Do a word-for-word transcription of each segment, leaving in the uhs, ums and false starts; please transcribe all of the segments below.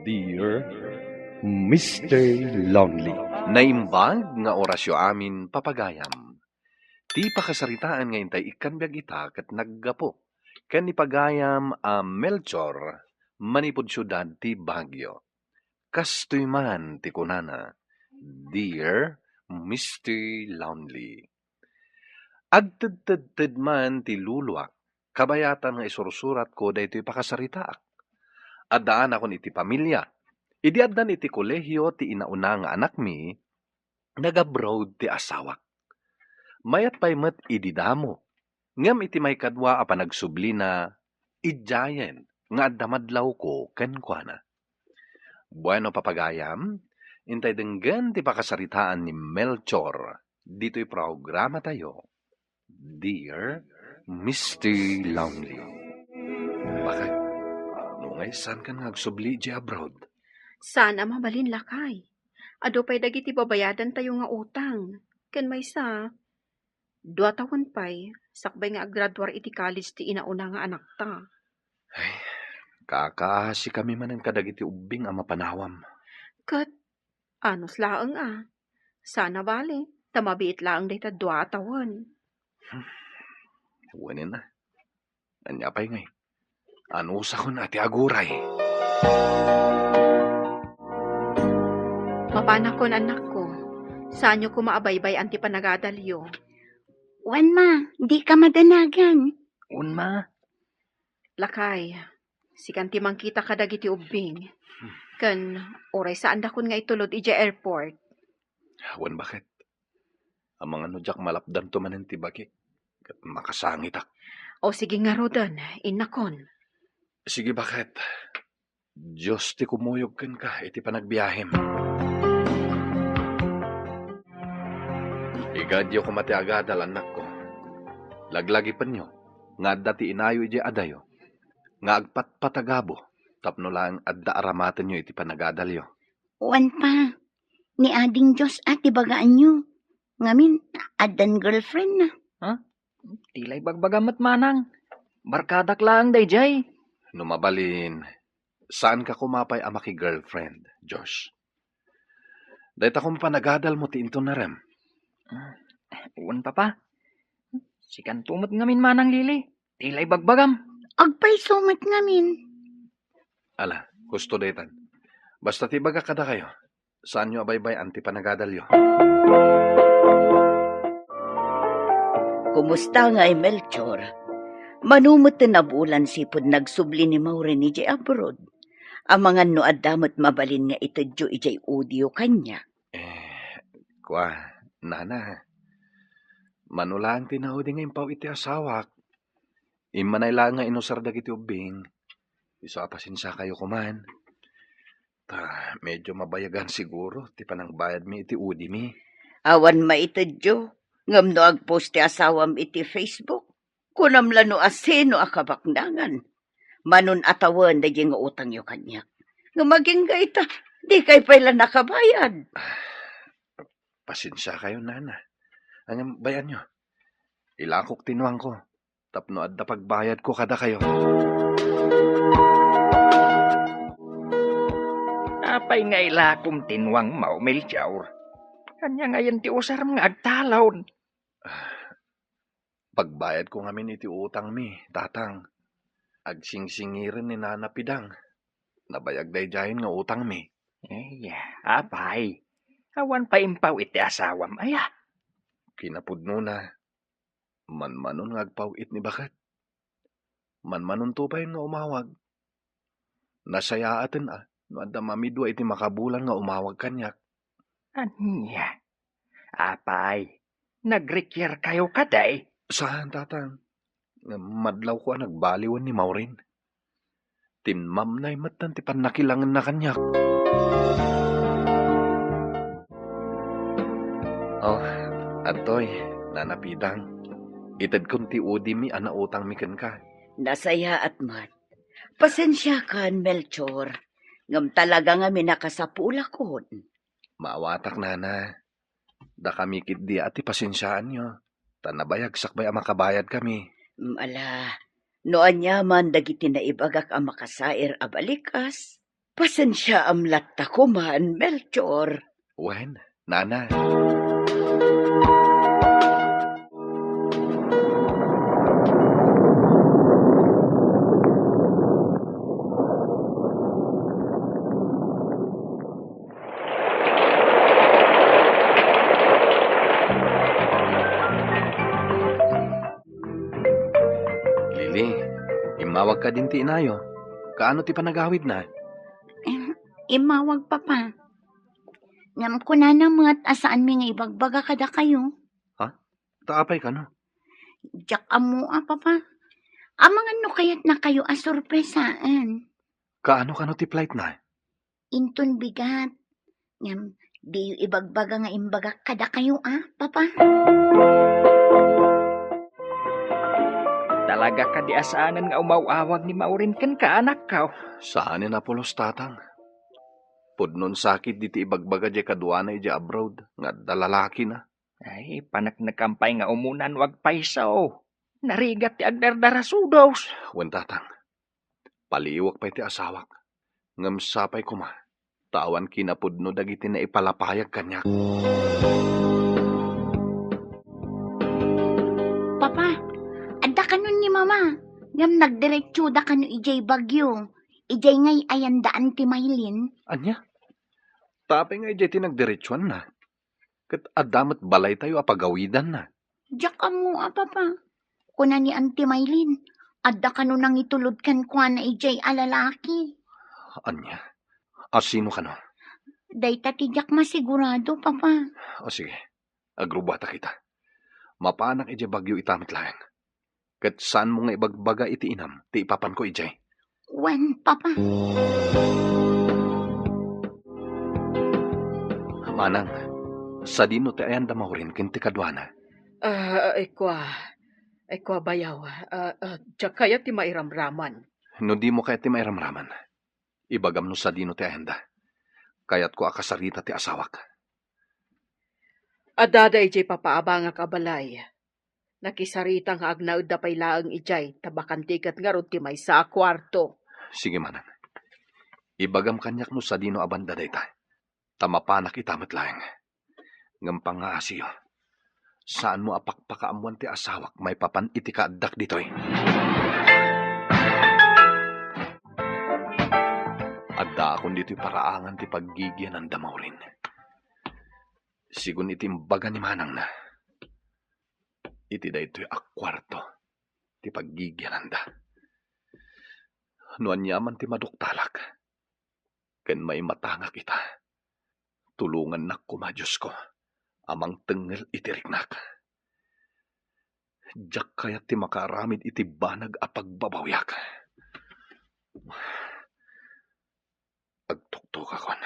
Dear Mister Lonely. Naimbag nga orasyo amin, papagayam. Ti pakasaritaan nga intay ikkan biag ita ket naggapu ken ni pagayam a Melchor manipud siudad ti Baguio. Kastoy man ti kunana, Dear Mister Lonely. Agtedtedted man ti luluak, kabayatan nga isursuratko daytoy pakasaritaak. Addaanakon iti pamilia. Idi addan iti kolehio ti inauna nga anakmi, nag-abroad ti asawak. Mayat pay met idi damo. Ngem iti maikadua a panagsublina, idiayen nga adda madlawko kenkuana. Bueno, papagayam, intay denggen ti pakasaritaan ni Melchor ditoy programatayo, Dear Mister Lonely. Bakit? No ngay, saan ka nga agsubli idiay abroad? Saan a mabalin, lakay. Adu pay dagiti babayadantayo nga utang. Ken maysa, dua tawen pay, sakbay nga aggraduar iti college ti inauna nga anakta. Ay, kakaasi kami manen kadagiti ubbing a mapanawam. Ket, anus laeng a. Sana bale, ta mabiit laeng dayta dua a tawen. Hmm. Wen a. Ania pay ngay? Anusakon a ti aguray. Mapanakon, anakko. Saanyo koma a baybay-an ti panagadalyo. Wen ma, dika madanagan. Wen ma. Lakay, sikan ti mangkita kadagiti ubbing. Hmm. Ken uray saandakon nga itulod idiay airport. Wen, bakit? Amangan no diak malapdanto manen ti bagik, ket makasangitak. O sige ngaruden, innakon. Sige, bakit? Dios ti kumuyog kenka iti panagbiahem. Igadyo koma ti agadal, annakko. Laglagipenyo nga adda ti inayo idiay adayo nga agpatpatagabo tapno laeng adda aramatenyo iti panagadalyo. Wen pa, ni Ading Dios a ti bagaanyo. Ngamin, addan girlfriend na. Ha? Ti la ibagbagam met, manang. Barkadak laeng daydiay. No mabalin, saanka koma pay a maki-girlfriend, Josh. Dayta koma panagadalmo ti inton narem. Ah, wen, papa. Sikanto met ngamin, manang Lily. Ti la ibagbagam. Agpayso met ngamin. Ala, husto daytan. Basta ti ibagak kadakayo, saanyo a baybay-an ti panagadalyo. Kumusta ngay, Melchor? Mano met ti nabulan sipud nagsubli ni Maureen idiay abroad? Amangan no adda met mabalin nga itedyo idiay udioyo kaniak. Eh, kua, nana. Mano laeng ti naudi nga impaw iti asawak. Immanay laeng nga inusar dagiti ubbing. Isu a pasensiakayo koman. Ta, medyo mabayagan siguro ti panangbayadmi iti udimi. Awan maitedyo, ngem no agpost ti asawam iti Facebook, kunam la no asino a kabaknangan. Manon a tawen daydi nga utangyo kaniak. Ngem agingga ita, dikay pay la nakabayad. Pasensiakayo, nana. Ngem bay-anyo, ilakok ti nuangko tapno adda pagbayadko kadakayo. Apay nga ilakom ti nuangmo, Melchor? Ania ngayen ti usarem nga agtalon? Pagbayadko ngamin iti utangmi, tatang. Agsingsingiren ni Nana Pidang. Nabayag daydiayen nga utangmi. Aya, apay. Awan pay impaw iti asawam, aya? Kinapudnona, manmanon nga agpaw-it ni baket. Manmanonto pay nga umawag. Nasayaaten a no adda mamidua iti makabulan nga umawag kaniak. Ania? Apay, nagrekiarkayo kadi? Saan, tatang. Ngem madlawko a nagbaliwen ni Maureen. Timmamnay metten ti pannakilangenna kaniak. Oh, adtoy, Nana Pidang. Itedkon ti udimi a nautangmi kenka. Nasayaat met. Pasensiakan, Melchor. Ngem talaga ngamin a kasapulakon. Maawatak, nana. Dakami ketdi a ti pasensiaanyo, ta nabayag sakbay a makabayadkami. Mm, ala, no aniaman dagiti naibagak a makasair a balikas, Pasensiaam latta koman, Melchor. Wen, Nana. Lili, immawag ka din ti inayo. Kaano ti panagawidna? Em, immawag, Papa. Ngem kunana met a saanmi nga ibagbaga kadakayo. Ha? Ta apay kano? Diak ammo a, Papa. Amangan no kayatnakayo a sorpresaen. Kaano kano ti flightna? Inton bigat. Ngem, diyo ibagbaga nga imbagak kadakayo a, Papa. Talaga kadi a saanen nga umaw-awag ni Maureen kenka, anakko? Saanen a pulos, Tatang. Pudnon sakit diti ibagbaga diay kaduana idiay abroad nga adda lalakina. Ay, paneknekam pay nga umuna no agpayso. Narigat ti agdardarasudos. Wen, Tatang. Paliiwek pay ti asawak. Ngem sapay koma, ta awan kinapudno dagiti naipalapayag kaniak. Papa, adda kanon ni Mama, ngem nagdiretsoda kano idiay Baguio. Idiay ngay ayandaan ti Maylin. Ania? Ta apay nga idiay ti nagdiretsoanna? Ket adda met balaytayo a pagawidanna. Diak ammo a, Papa. Kuna ni Auntie Maylin, adda kano nangitulod kenkuana idiay a lalaki. Ania? A sino kano? Dayta ti diak masigurado, Papa. O sige, agrubbuatak ita. Mapanak idiay Baguio ita met laeng. Ket saanmo nga ibagbaga iti inam ti ipapanko idiay. Wen, Papa. Manang, sadino ti ayan da Maureen ken ti kaduana? Ah, ay kua. Ay kua, bayaw. Ah, ah, diak kayat ti mairamraman. No dimo kayat ti mairamraman, ibagam no sadino ti ayanda. Kayatko a kasarita ti asawak. Addada idiay papaabangak a balay. Nakisarita nga agnaedda pay laeng idiay, ta bakante ket ngarud ti maysa a kuarto. Sige, manang. Ibagam kaniak no sadino a banda dayta, ta mapanak ita met laeng. Ngem pangngaasiyo, saanmo a pakpakaammoan ti asawak maipapan iti kaaddak ditoy. Addaakon ditoy paraangan ti paggigiananda, Maureen. Sigun iti imbaga ni manangna, iti daytoy a kuarto ti paggigiananda. No aniaman ti maduktalak ken maimatangak ita, tulongannak koma, Diosko, a mangtengngel iti riknak. Diak kayat ti makaaramid iti banag a pagbabawiak. Agtuktokakon.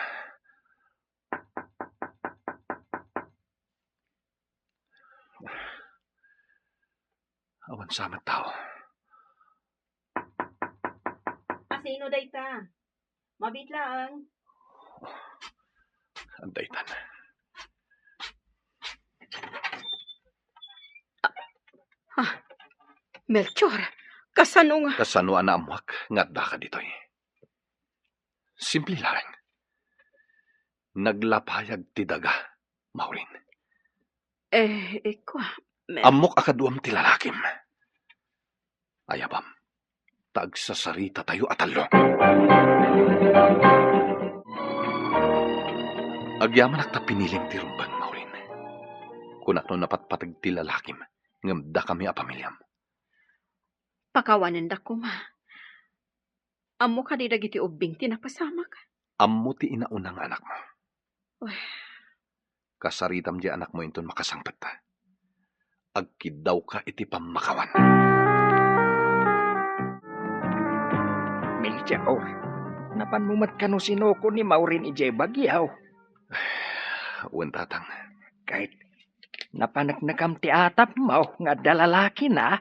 Awan sa met tao. Asino dayta? Mabiit laeng. Adda itan. Ah, Melchor, kasano nga? Kasano a naammoak nga addaka ditoy? Simple laeng. Naglapayag ti daga, Maureen. Eh, ikua, me- Ammok a kaduam ti lalakim. Ayabam, ta agsasaritatayo a tallo. Agyamanak ta pinilim ti rumbeng, Maureen. Kunak no napatpateg ti lalakim, ngem dakami a pamiliam. Pakawanendak koma. Ammo kadi dagiti ubbing ti napasamak? Ammo ti inauna nga anakmo. Uy. Kasaritam diay anakmo inton makasangpet. Agkiddawka iti pammakawan. Melchor, napanmo met kano sinuko ni Maureen idiay Baguio? Wen, Tatang. Ket napaneknekam ti atapmo nga adda lalakina?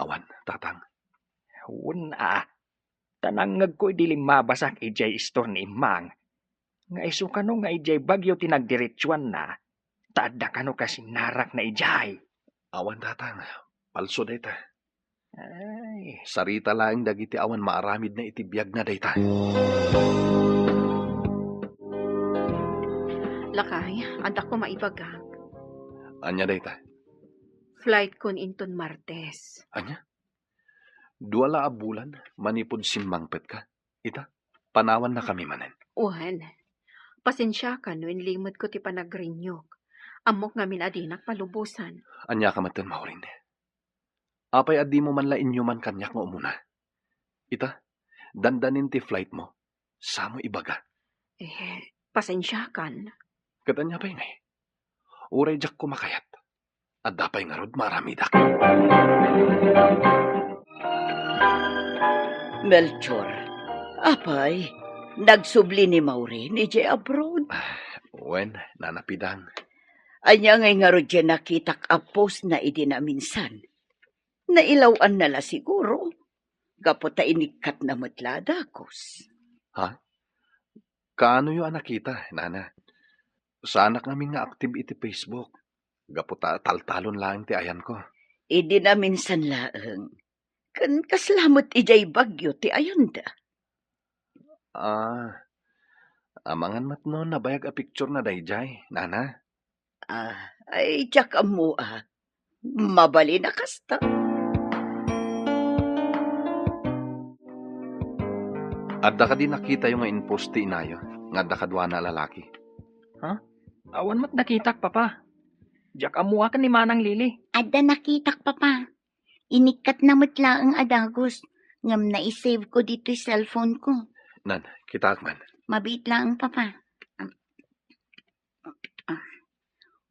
Awan, Tatang. Wen a, ta nangngegko idi limmabasak idiay istor ni Immang, nga isu kano nga idiay Baguio ti nagdiretsuanna, ta adda kano kasinnarakna idiay. Awan, Tatang, palso dayta. Ay, sarita laeng dagiti awan maaramidna iti biagna dayta. Lakay, adda ko maibagak. Ania dayta? Flight kon inton Martes. Ania? Dua la a bulan manipud simmangpetka? Ita, panawannakami manen. Wen, pasensiaka no inlimetko ti panagrinyok. Ammok ngamin a dinak palubosan. Ania ka metten, Maureen? Apay a dimo man la inyuman kaniak nga umuna? Ita, dandanin ti flight mo. Samo ibaga. Eh, pasensiakan. Ket ania pay ngay? Uray diak koma kayat. Adda pay ngarud maaramidak. Melchor, apay, nagsubli ni Maureen idiay abroad? Ah, wen, Nana Pidang. Ania ngay ngarud diay nakitak a post na idi naminsan? Nailaw-anna la siguro, gapu ta inikkatna met la a dagus. Ha? Kaanoyo a nakita, Nana? Saanak ngamin nga active iti Facebook. Gapu ta taltalon laeng ti ayanko. Idi naminsan laeng. Ken kasla met idiay Baguio ti ayanda. Ah, amangan met no nabayag a picture na daydiay, Nana? Ah, ay, diak ammo a. Mabalin a kasta. Adda kadi nakitayo nga in-post ti inayo nga adda kaduana a lalaki? Ha? Awan met nakitak, Papa. Diak ammo a ken ni Manang Lily. Adda nakitak, Papa. Inikkatna met laeng a dagus, ngem naisave ko ditoy cellphone ko. Nan, kitaak man. Mabiit laeng, Papa. Am-, ah.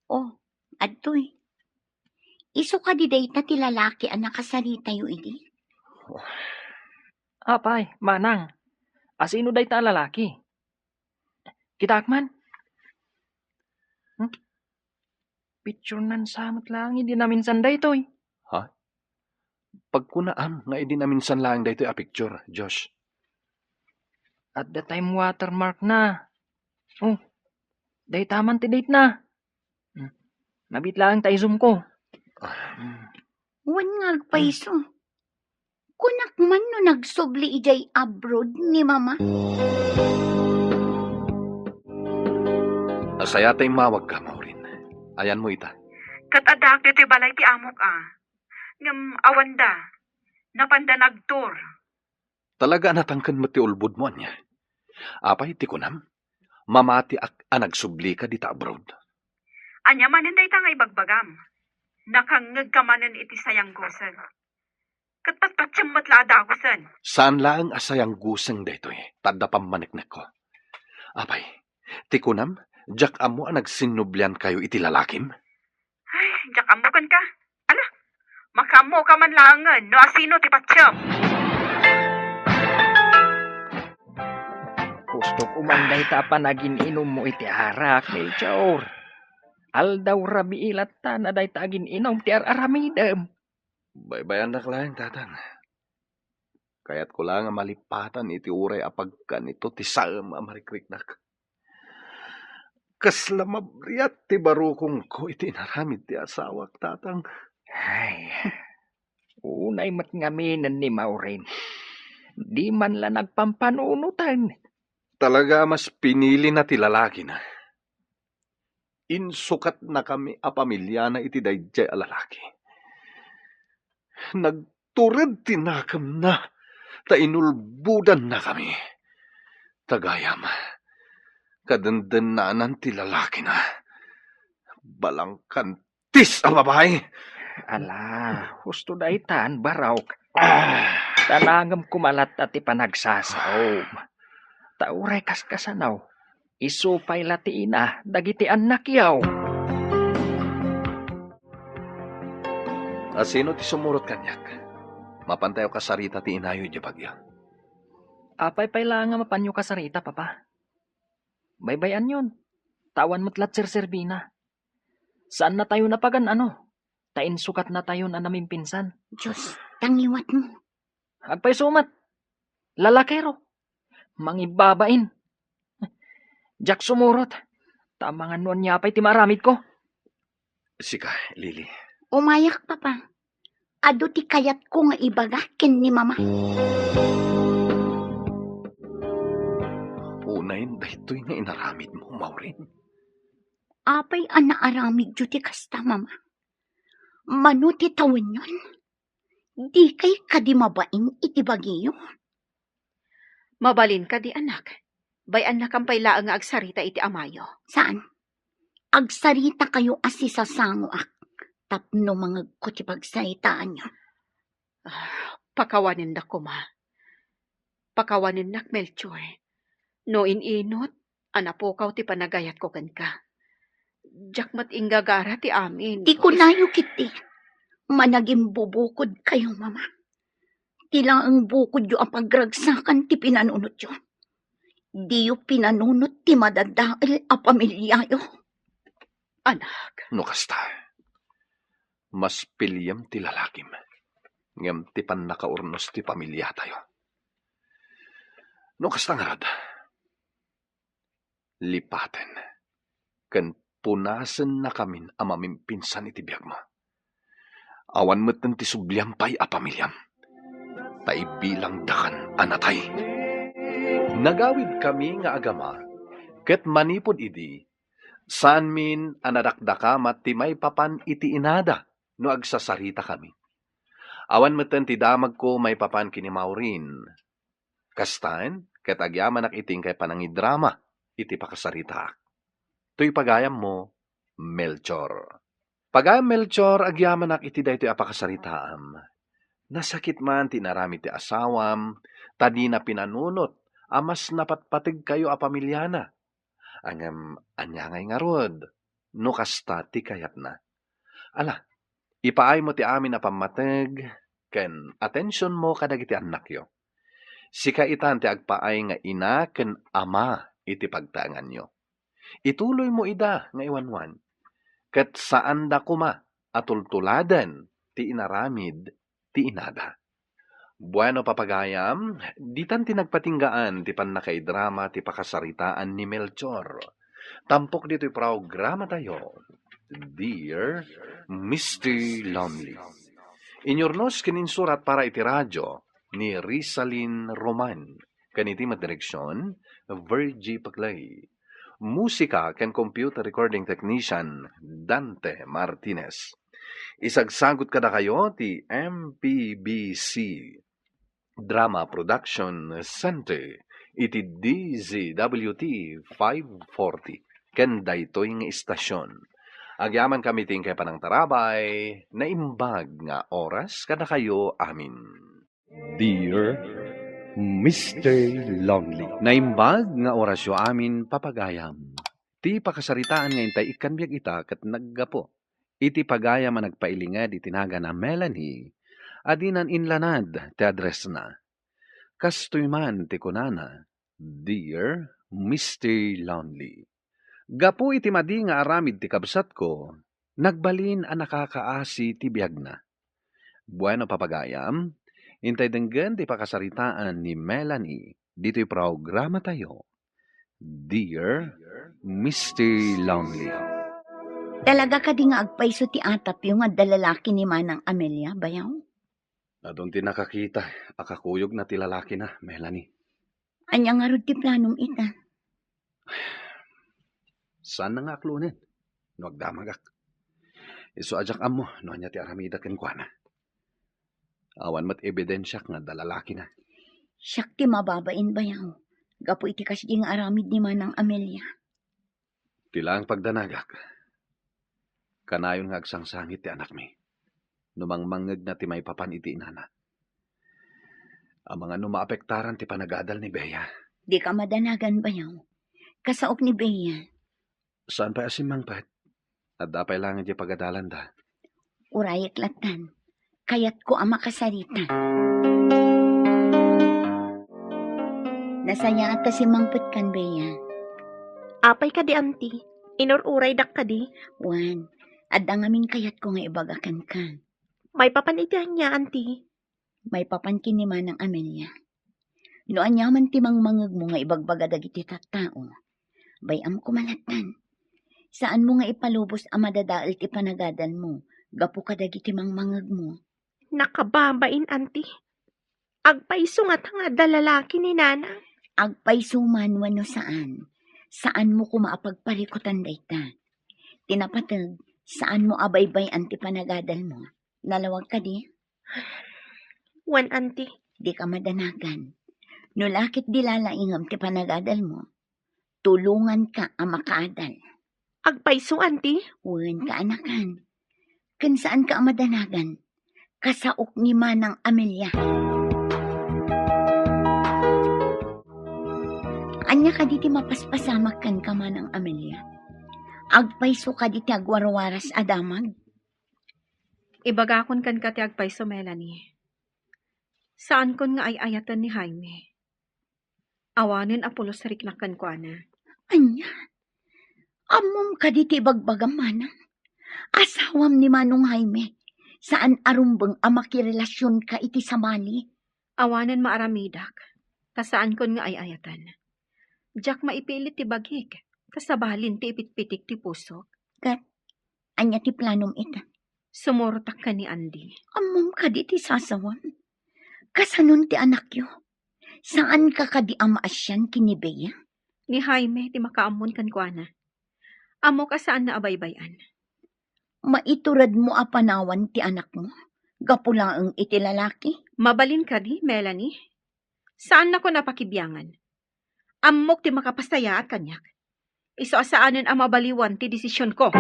Oh, adtoy. Isu kadi dayta ti lalaki a nakasaritayo idi? Apay, Manang, asino dayta a lalaki? Kitaak man. Hmm? Picture nan sa met laeng idi naminsan daytoy. Ha? Pagkunaam nga idi naminsan laeng daytoy a picture, Josh. Adda time watermark na. Oh, dayta man ti date na. Hmm. Nabit laeng ta i-zoom ko. Ah. Hmm. Wen nga agpayso. Kunak man no nagsubli idiay abroad ni Mama. Asaya ta immawagka, Maureen. Ayanmo ita. Ket addaak ditoy balay ti amok a. Ngem awanda. Napanda nagtour. Talaga a natangken met ti ulbodmo, ania? Apay ti kunam? Mamatiak a nagsublika dita abroad. Ania manen dayta nga ibagbagam? Nakangngegka manen iti sayangguseng. Ket patpatiem met la a dagusen. Saan laeng a sayangguseng daytoy, ta adda pammaneknekko. Apay, ti kunam, diak ammo a nagsinnubliankayo iti lalakim? Ay, diak ammo kenka. Ala, makaammoka man laengen no asino ti patiem. Husto ko man dayta a panagin-inummo iti arak, Melchor. Aldaw rabii latta na dayta agin-inum ti ar-aramidem. Baybay-annak laeng, Tatang. Kayatko la nga malipatan iti uray a pagkanito ti saem a marikriknak. Kasla mabriat ti barukongko iti inaramid ti asawak, Tatang. Ay, unay met ngaminen ni Maureen. Di man la nagpampanunoten. Talaga a mas pinilina ti lalakina. Insukatnakami a pamiliana iti daydiay a lalaki. Nagtured ti nakemna ta inulbodannakami. Ta gayam, kadendennanan ti lalakina. Balangkantis a babai! Ala, husto daytan, Barok. Ah. Ta nangem koma latta ti panagsasaom. Ta uray kaskasano, isu pay la ti ina dagiti annakyo. Asino ti sumurot kaniak? Mapantayo kasarita ti inayo idiay Baguio. Apay pay la nga mapanyo kasarita, Papa? Baybay-anyon, ta awan met la serserbina. Saannatayon a pagan-ano, ta insukatnatayon a namimpinsan. Diyos, tangiwatmo. Agpayso met. Lalakero. Mangibabain. Diak sumurot. Ta amangan no ania pay ti maaramidko. Sika, Lily. Umayak, Papa. adu ti kayatko nga ibaga ken ni Mama. Unayen daytoy nga inaramidmo, Maureen. Apay a naaramidyo ti kasta, Mama? Mano ti tawenyon? Dikay kadi mabain iti bagiyo? Mabalin kadi, anak? Bay-annakam pay laeng nga agsarita iti amayo. Saan? Agsaritakayo a sisasangoak tapno mangegko ti pagsaritaanyo. Ah, pakawanennak koma. Pakawanennak, Melchor. No in-inot, a napukaw ti panagayatko kenka. Diak met inggagara ti amin. Ti kunayo ketdi, managimbubukod kayo, Mama. Ti laeng bukodyo a pagragsakan ti pinanunotyo. Diyo pinanunot ti madadael a pamiliayo. Anak. No kasta, mas piliem ti lalakim ngem ti pannakaurnos ti pamiliatayo. No kasta ngarud, lipaten ken punasennakamin a mamimpinsan iti biagmo. Awan metten ti subliam pay a pamiliam, ta ibilangdakan a natay. Nagawidkami nga agama, ket manipud idi, saanmin a nadakdakama ti maipapan iti inada no agsasaritakamin. Awan metten ti damagko maipapan ken ni Maureen. Kastan, ket agyamanak iti inkay panangidrama iti pakasaritaak. Toy pagayammo, Melchor. Pagayam Melchor, agyamanak iti daytoy a pakasaritaam. Nasakit man ti inaramid ti asawam, ta dina pinanunot a mas napatpategkayo a pamiliana. Ngem ania ngay ngarud, no kasta ti kayatna? Ala, ipaaymo ti amin a pammateg ken atensionmo kadagiti annakyo. Sika itan ti agpaay nga ina ken ama iti pagtaenganyo. Ituloymo ida nga iwanwan, ket saanda koma a tultuladen ti inaramid ti inada. Bueno, papagayam, ditan ti nagpatinggaan ti pannakaidrama ti pakasaritaan ni Melchor. Tampok ditoy programatayo, Dear Mister Lonely. Inyurnos ken insurat para iti radyo ni Rizalin Roman, ken iti madireksion, Virgie Paclay. Musika ken computer recording technician, Dante Martinez. Isagsagut kadakayo ti M P B C Drama Production Center iti D Z W T five forty ken daytoy nga istasyon. Agyamankami ti inkay panangtarabay, naimbag nga oras kadakayo amin. Dear Mister Lonely. Naimbag nga orasyo amin, papagayam. Ti pakasaritaan nga intay ikkan biag ita ket naggapu iti pagayam a nagpailinged iti nagan a Melanie a dinan inlanad ti addressna. Kastoy man ti kunana, Dear Mister Lonely. Gapu iti madi nga aramid ti kabsatko, nagbalin a nakakaasi ti biagna. Bueno, papagayam, intay denggen ti pakasaritaan ni Melanie ditoy programatayo, Dear Mister Lonely. Talaga kadi nga agpayso ti atapyo nga adda lalaki ni Manang Amelia, bayaw? Adun ti nakakita a kakuyogna ti lalakina, Melanie. Ania ngarud ti planom ita? Saanna nga aklonen no agdamagak. Isu a diak ammo no ania ti aramida kenkuana. Awan met ebidensiak nga adda lalakina. Siak ti mababain, bayaw, gapu iti kasdi nga aramid ni Manang Amelia. Ti laeng pagdanagak, kanayon nga agsangsangit ti anakmi no mangmangngegna ti maipapan iti inana. Amangan no maapektaran ti panagadal ni Bea. Dika madanagan, bayaw. Kasaok ni Bea. Saan pay a simmangpet? Adda pay laeng diay pagadalanda. Urayek lattan. Kayatko a makasarita. Nasayaat ta simmangpetkan, Bea. Apay kadi, Auntie? Inur-uraydak kadi? Wen, adda ngamin kayatko nga ibaga kenka. Maipapan iti ania, Auntie? Maipapan ken ni Manang Amelia. No aniaman ti mangmangegmo nga ibagbaga dagiti tattao, bay-am koma lattan. Saanmo nga ipalubos a madadael ti panagadalmo gapu kadagiti mangmangegmo. Nakababain, anti. Agpayso ngata nga adda lalaki ni nanang. Agpayso man wenno saan, saanmo koma a pagparikutan dayta. Ti napateg, saanmo a baybay-an ti panagadalmo. Nalawag kadi? Wen, anti. Dika madanagan. No la ket di lalaingem ti panagadalmo, tulonganka a makaadal. Agpayso, anti? Wen, kaanakan. Ken saanka a madanagan. Kasaok ni Manang Amelia. Ania kadi ti mapaspasamak kenka, Manang Amelia? Agpayso kadi ti agwarwaras a damag? Ibagakon kenka ti agpayso, Melanie. Saankon nga ay-ayaten ni Jaime. Awanen a pulos riknak kenkuana. Ania? Ammom kadi ti ibagbagam, Manang? Asawam ni Manong Jaime. Saan a rumbeng a makirelasionka iti sabali. Awanen maaramidak, ta saankon nga ay-ayaten. Diak maipilit ti bagik, ta sabalin ti ipitpitik ti pusok. Ket ania ti planom ita? Sumurotak ken ni Andy. Ammom kadi ti sasawam? Kasanon ti anakyo? Saanka kadi a maasian ken ni Bea? Ni Jaime ti makaammon kenkuana. Ammok a saanna a baybay-an. Maituredmo a panawan ti anakmo gapu laeng iti lalaki? Mabalin kadi, Melanie? Saannakon a pakibiangan. Ammok ti makapasayaat kaniak. Isu a saanen a mabaliwan ti desisionko.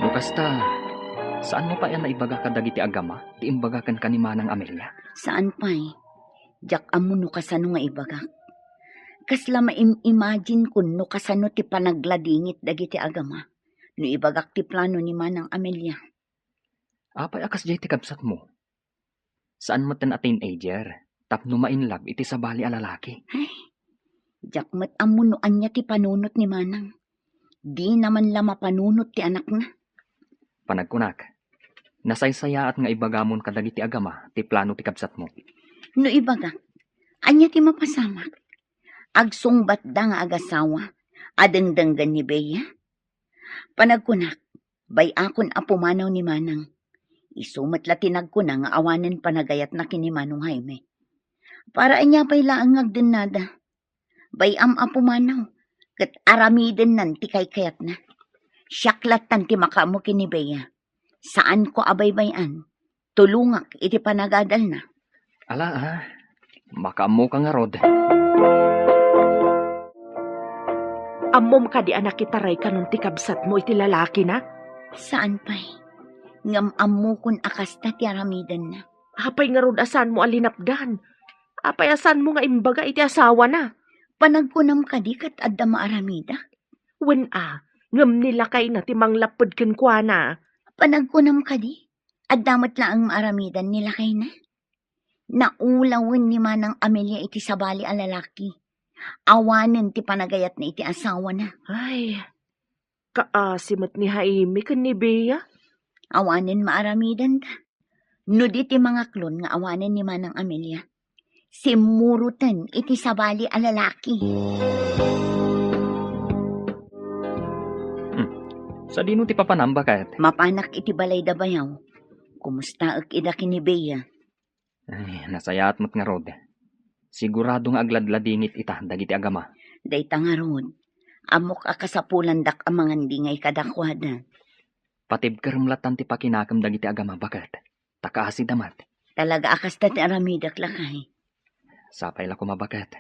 No kasta, saanmo pay a naibaga kadagiti agama ti imbaga kenka ni Manang Amelia? Saan pay. Diak ammo no kasano nga ibagak. Kasla maim-imagine-kon no kasano ti panagladingit dagiti agama no ibagak ti plano ni Manang Amelia. Apay a kasdiay ti kabsatmo? Saan metten a teenager tapno ma-in love iti sabali a lalaki. Ay, diak met ammo no ania ti panunot ni Manang. Dina man la mapanunot ti anakna. Panagkunak, nasaysayaat nga ibagamon kadagiti agama ti plano ti kabsatmo. No ibagak, ania ti mapasamak? Agsungbatda nga agasawa a dengdenggen ni Bea? Panagkunak, bay-akon a pumanaw ni Manang. Isu met la ti nagkuna nga awanen panagayatna ken ni Manong Jaime. Para ania pay laeng nga agdennada? Bay-am a pumanaw, ket aramidennan ti kaykayatna. Siak lattan ti makaammo ken ni Bea. Saanko a baybay-an. Tulongak iti panagadalna. Ala, ah. Makaammoka ngarud. Ammom kadi a nakitaray kanon ti kabsatmo iti lalakina? Saan pay. Ngem ammokon a kasta ti aramidenna. Apay ngarud a saanmo a linapdan? Apay a saanmo nga imbaga iti asawana? Panagkunam kadi ket adda maaramidak? Wen a, ngem ni lakayna ti manglapped kenkuana. Panagkunam kadi, adda met laeng maaramidan ni lakayna? Naulawen ni Manang Amelia iti sabali a lalaki. Awanen ti panagayatna iti asawana. Ay, kaasi met ni Jaime ken ni Bea. Awanen maaramidanta. No di ti mangaklon nga awanen ni Manang Amelia, simmuroten iti sabali a lalaki. Hmm. Sadino ti papanam, baket? Mapanak iti balay da bayaw. Kumustaek ida ken ni Bea? Ay, nasayaat met ngarud. Sigurado nga agladladingit ita dagiti agama. Dayta ngarud, ammok a kasapulandak a mangandingay kadakuada. Patibkerem lattan ti pakinakem dagiti agama, baket. Ta kaasida met. Talaga a kasta ti aramidek, lakay. Sapay la koma, baket.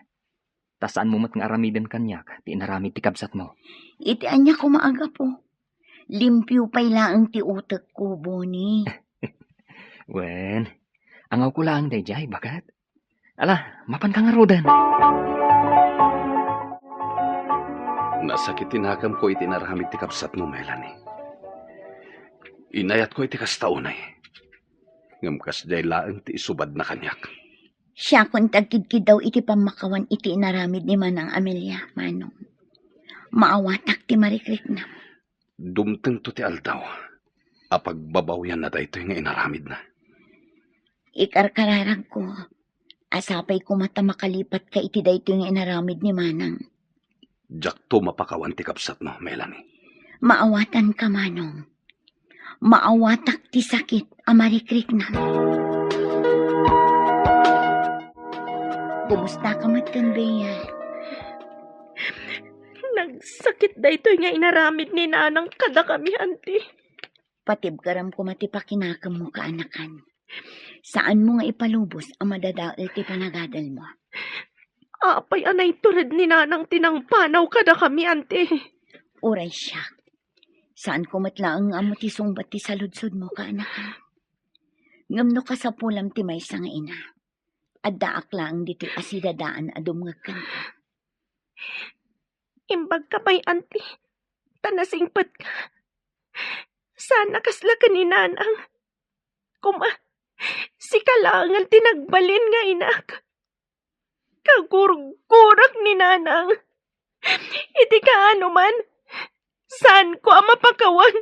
Ta saanmo met nga aramiden kaniak ti inaramid ti kabsatmo. Iti ania koma a gapu? Limpio pay laeng ti utekko, Boni. Wen, angawko laeng daydiay, baket. Ala, mapanka ngaruden. Nasakit ti nakemko iti inaramid ti kabsatmo, Melanie. Inayatko iti kasta unay. Ngem kasdiay laeng ti isubadna kaniak. Siakon ti agkidkiddaw iti pammakawan iti inaramid ni Manang Amelia, Manong. Maawatak ti marikriknam. Dumtengto ti aldaw a pagbabawianna daytoy nga inaramidna. Ikarkararagko a sapay koma ta makalipatka iti daytoy nga inaramid ni Manang. Diakto mapakawan ti kabsatmo, Melanie. Maawatanka, Manong. Maawatak ti sakit a marikriknam. Kumusta ka met ken Bea? Nagsakit daytoy nga inaramid ni Nanang kadakami, Auntie. Patibkaram koma ti pakinakemmo, kaanakan. Saanmo nga ipalubos a madadael ti panagadalmo. Apay a naitured ni Nanang ti nangpanaw kadakami, Auntie? Uray siak. Saanko met laeng nga ammo ti sungbat ti saludsodmo, kaanakan. Ngem no kasapulam ti maysa nga ina, addaak laeng ditoy a sidadaan a dumngeg kenka. Imbagka pay, Auntie, ta nasingpetka. Saan a kasla ken ni Nanang. Koma, sika laengen ti nagbalin nga inak. Kagurgurak ni Nanang. Iti kaano man, saanko a mapakawan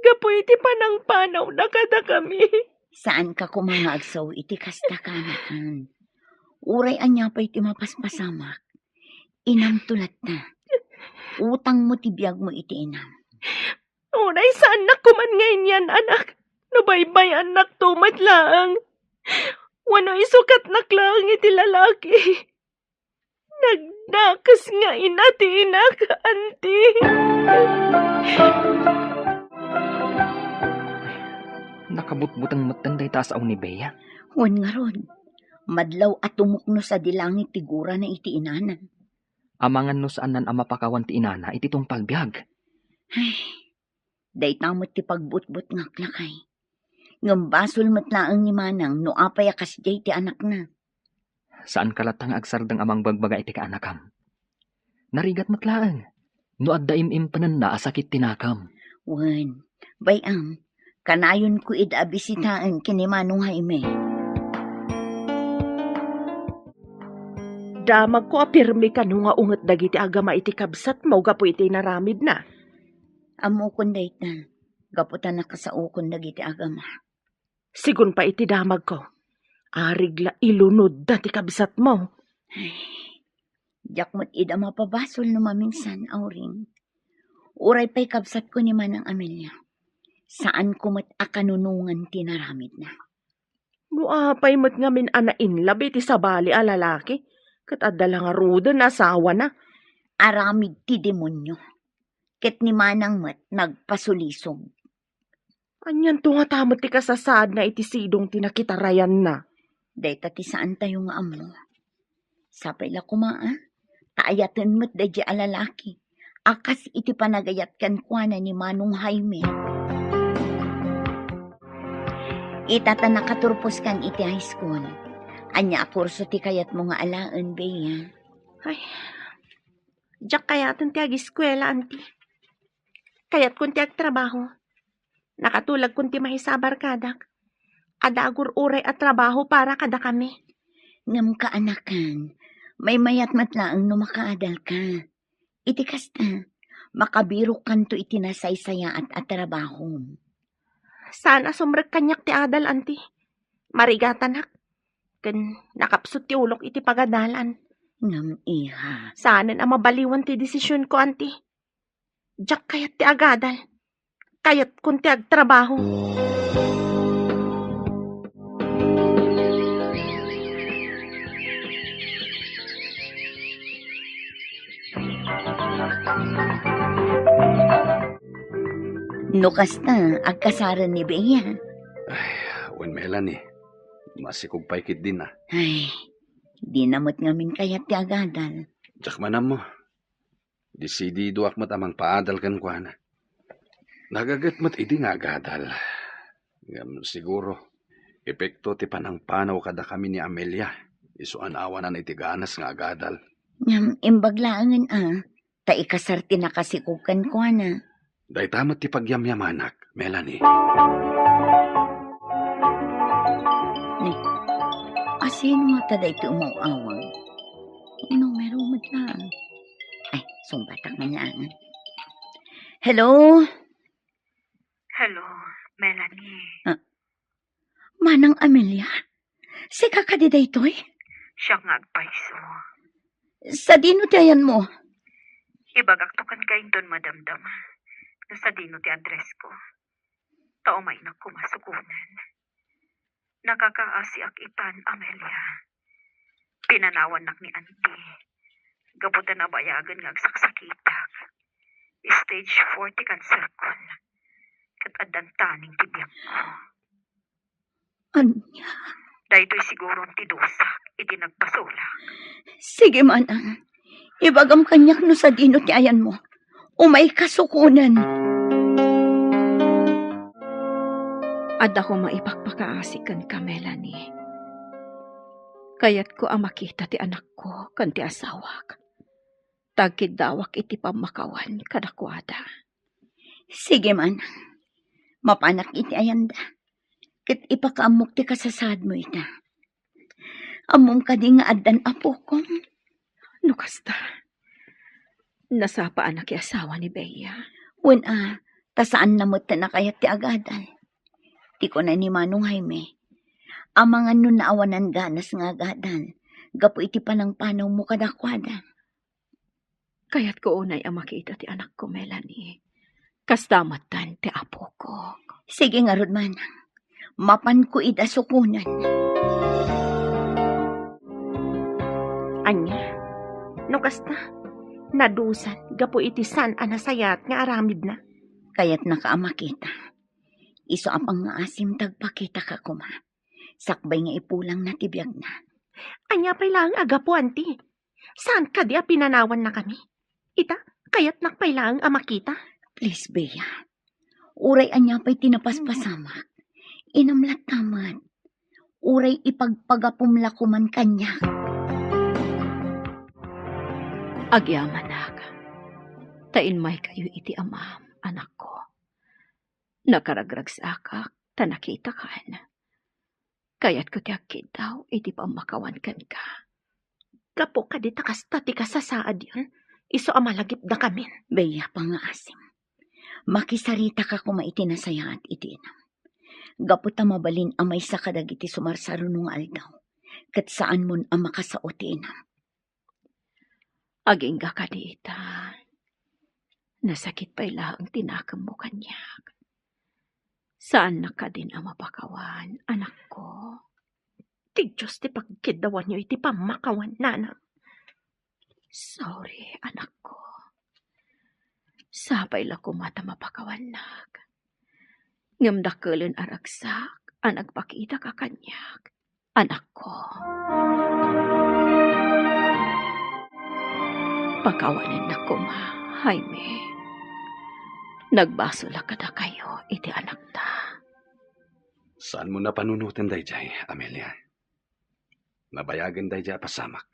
gapu iti panangpanawna kadakami. Saanka koma nga agsao iti kasta, kaanakan. Uray ania pay ti mapaspasamak, inamto latta. Utangmo ti biagmo iti inam. Uray saannak koman nga inyan, anak, no baybay-annakto met laeng. Wenno isukatnak laeng iti lalaki. Nagdakes nga ina ti inak, Auntie. Nakabutbuteng metten dayta a sao ni Bea. Wen ngarud, madlaw a tumukno sadi langit ti gurana iti inana. Amangan no saannan a mapakawan ti inana iti tungpal biag. Ay, dayta met ti pagbutbutngak, lakay. Ngem basol met laeng ni Manang no apay a kasdiay ti anakna. Saanka latta nga agsardeng a mangbagbaga iti kaanakam. Narigat met laeng no adda im-impenenna a sakit ti nakam. Wen, bay-am, kanayonko ida a bisitaen ken ni Manong Jaime. Damagko a pirmi kano nga unget dagiti agama iti kabsatmo gapu iti inaramidna. Ammokon dayta, gapu ta nakasaokon dagiti agama. Sigun pay iti damagko, arig la ilunodda ti kabsatmo. Ay, diak met ida mapabasol no maminsan, Auring. Uray pay kabsatko ni Manang Amelia, saanko met a kanunongan ti naramidna. No apay met ngamin a nainlove iti sabali a lalaki, ket adda la ngaruden asawana. Aramid ti demonio. Ket ni Manang met nagpasulisog. Anianto ngata met ti kasasaadna iti sidong ti nakitarayanna? Dayta ti saantayo nga ammo. Sapay la koma, a, ta ayaten met daydiay a lalaki a kas iti panagayat kenkuana ni Manong Jaime. Ita ta nakaturposkan iti high school, ania a kurso ti kayatmo nga alaen, Bea? Ay, diak kayaten ti agiskuela, Auntie. Kayatkon ti agtrabaho. Nakatulagkon ti maisabarkadak. Adda agur-uray a trabaho para kadakami. Ngem kaanakan, maymayat met laeng no makaadalka. Iti kasta, makabirokkanto iti nasaysayaat a trabahom. Saan a sumrek kaniak ti adal, Auntie. Marigatanak. Ken nakapsut ti ulok iti pagadalan. Ngem, iha. Saanen a mabaliwan ti desisionko, Auntie. Diak kayat ti agadal. Kayatkon ti agtrabaho. No kasta, agkasaren ni Bea. Ay, wen, Melanie. Masikog pay ketdin a. Ay, dina met ngamin kayat ti agadal. Diak man ammo. Desididoak met a mangpaadal kenkuana. Nagaget met idi nga agadal. Ngem siguro, epekto ti panangpanaw kadakami ni Amelia, isu a naawanan iti ganas nga agadal. Ngem imbag laengen a, ta ikasar ti nakasikog kenkuana. Dayta met ti pagyamyamanak, Melanie. Ni, asino ngata daytoy umaw-awag? Numero met laeng. Ay, sungbatak man laeng. Hello? Hello, Melanie. Ah, Manang Amelia? Sika kadi daytoy? Siak nga agpayso. Sadino ti ayanmo? Ibagakto kenka inton madamdama no sadino ti addressko. Ta umaynak koma sukonen. Nakakaasiak itan, Amelia. Pinanawannak ni Auntie. Gapu ta nabayagen nga agsaksakitak. Stage four ti kanserkon. Ket addan taning ti biagko. Ania? Daytoy siguron ti dusak iti nagbasolak. Sige, manang. Ibagam kaniak no sadino ti ayanmo. Umayka sukonen. Adda koma ipakpakaasi kenka, Melanie. Kayatko a makita ti anakko ken ti asawak. Ta agkiddawak iti pammakawan kadakuada. Sige, manang. Mapanak iti ayanda. Ket ipakaammok ti kasasaadmo ita. Ammom kadi nga addan apokom? No kasta, nasapa a nakiasawa ni Bea? Wen a, ta saanna met ti nakayat ti agadal. Ti kuna ni Manong Jaime, amangan no naawanan ganas nga agadal gapu iti panangpanawmo kadakuada. Kayatko unay a makita ti anakko, Melanie. Kasta metten ti apokok. Sige ngarud, manang. Mapanko ida sukonen. Ania? No kasta, nadusan gapu iti saan a nasayaat nga aramidna. Kayatnaka a makita. Isu a pangngaasim ta agpakitaka koma. Sakbay nga ipulangna ti biagna. Ania pay laeng a gapu, Auntie? Saan kadi a pinanawannakami? Ita, kayatnak pay laeng a makita. Please, Bea. Uray ania pay ti napaspasamak, inam latta met. Uray ipagpagapom la koman kaniak. Agyamanak, ta inmaykayo iti amam, anakko. Nakaragragsakak ta nakitakan. Kayatko ti agkiddaw iti pammakawan kenka. Gapu kadi ta kasta ti kasasaadyon, isu a malagipdakamin. Bea, pangngaasim. Makisaritaka koma iti nasayaat iti inam. Gapu ta mabalin a maysa kadagiti sumarsaruno nga aldaw, ket saanmon a makasao ti inam. Agingga kadi ita. Nasakit pay laeng ti nakemmo kaniak. Saannak kadin a mapakawan, anakko. Ti Dios ti pagkiddawanyo iti pammakawan, nanang. Sorry, anakko. Sapay la koma ta mapakawannak. Ngem dakelen a ragsak a nagpakitaka kaniak, anakko. Pakawanennak koma, Jaime. Nagbasolak kadakayo iti anakta. Saanmo a panunoten daydiay, Amelia. Nabayagen daydiay a pasamak.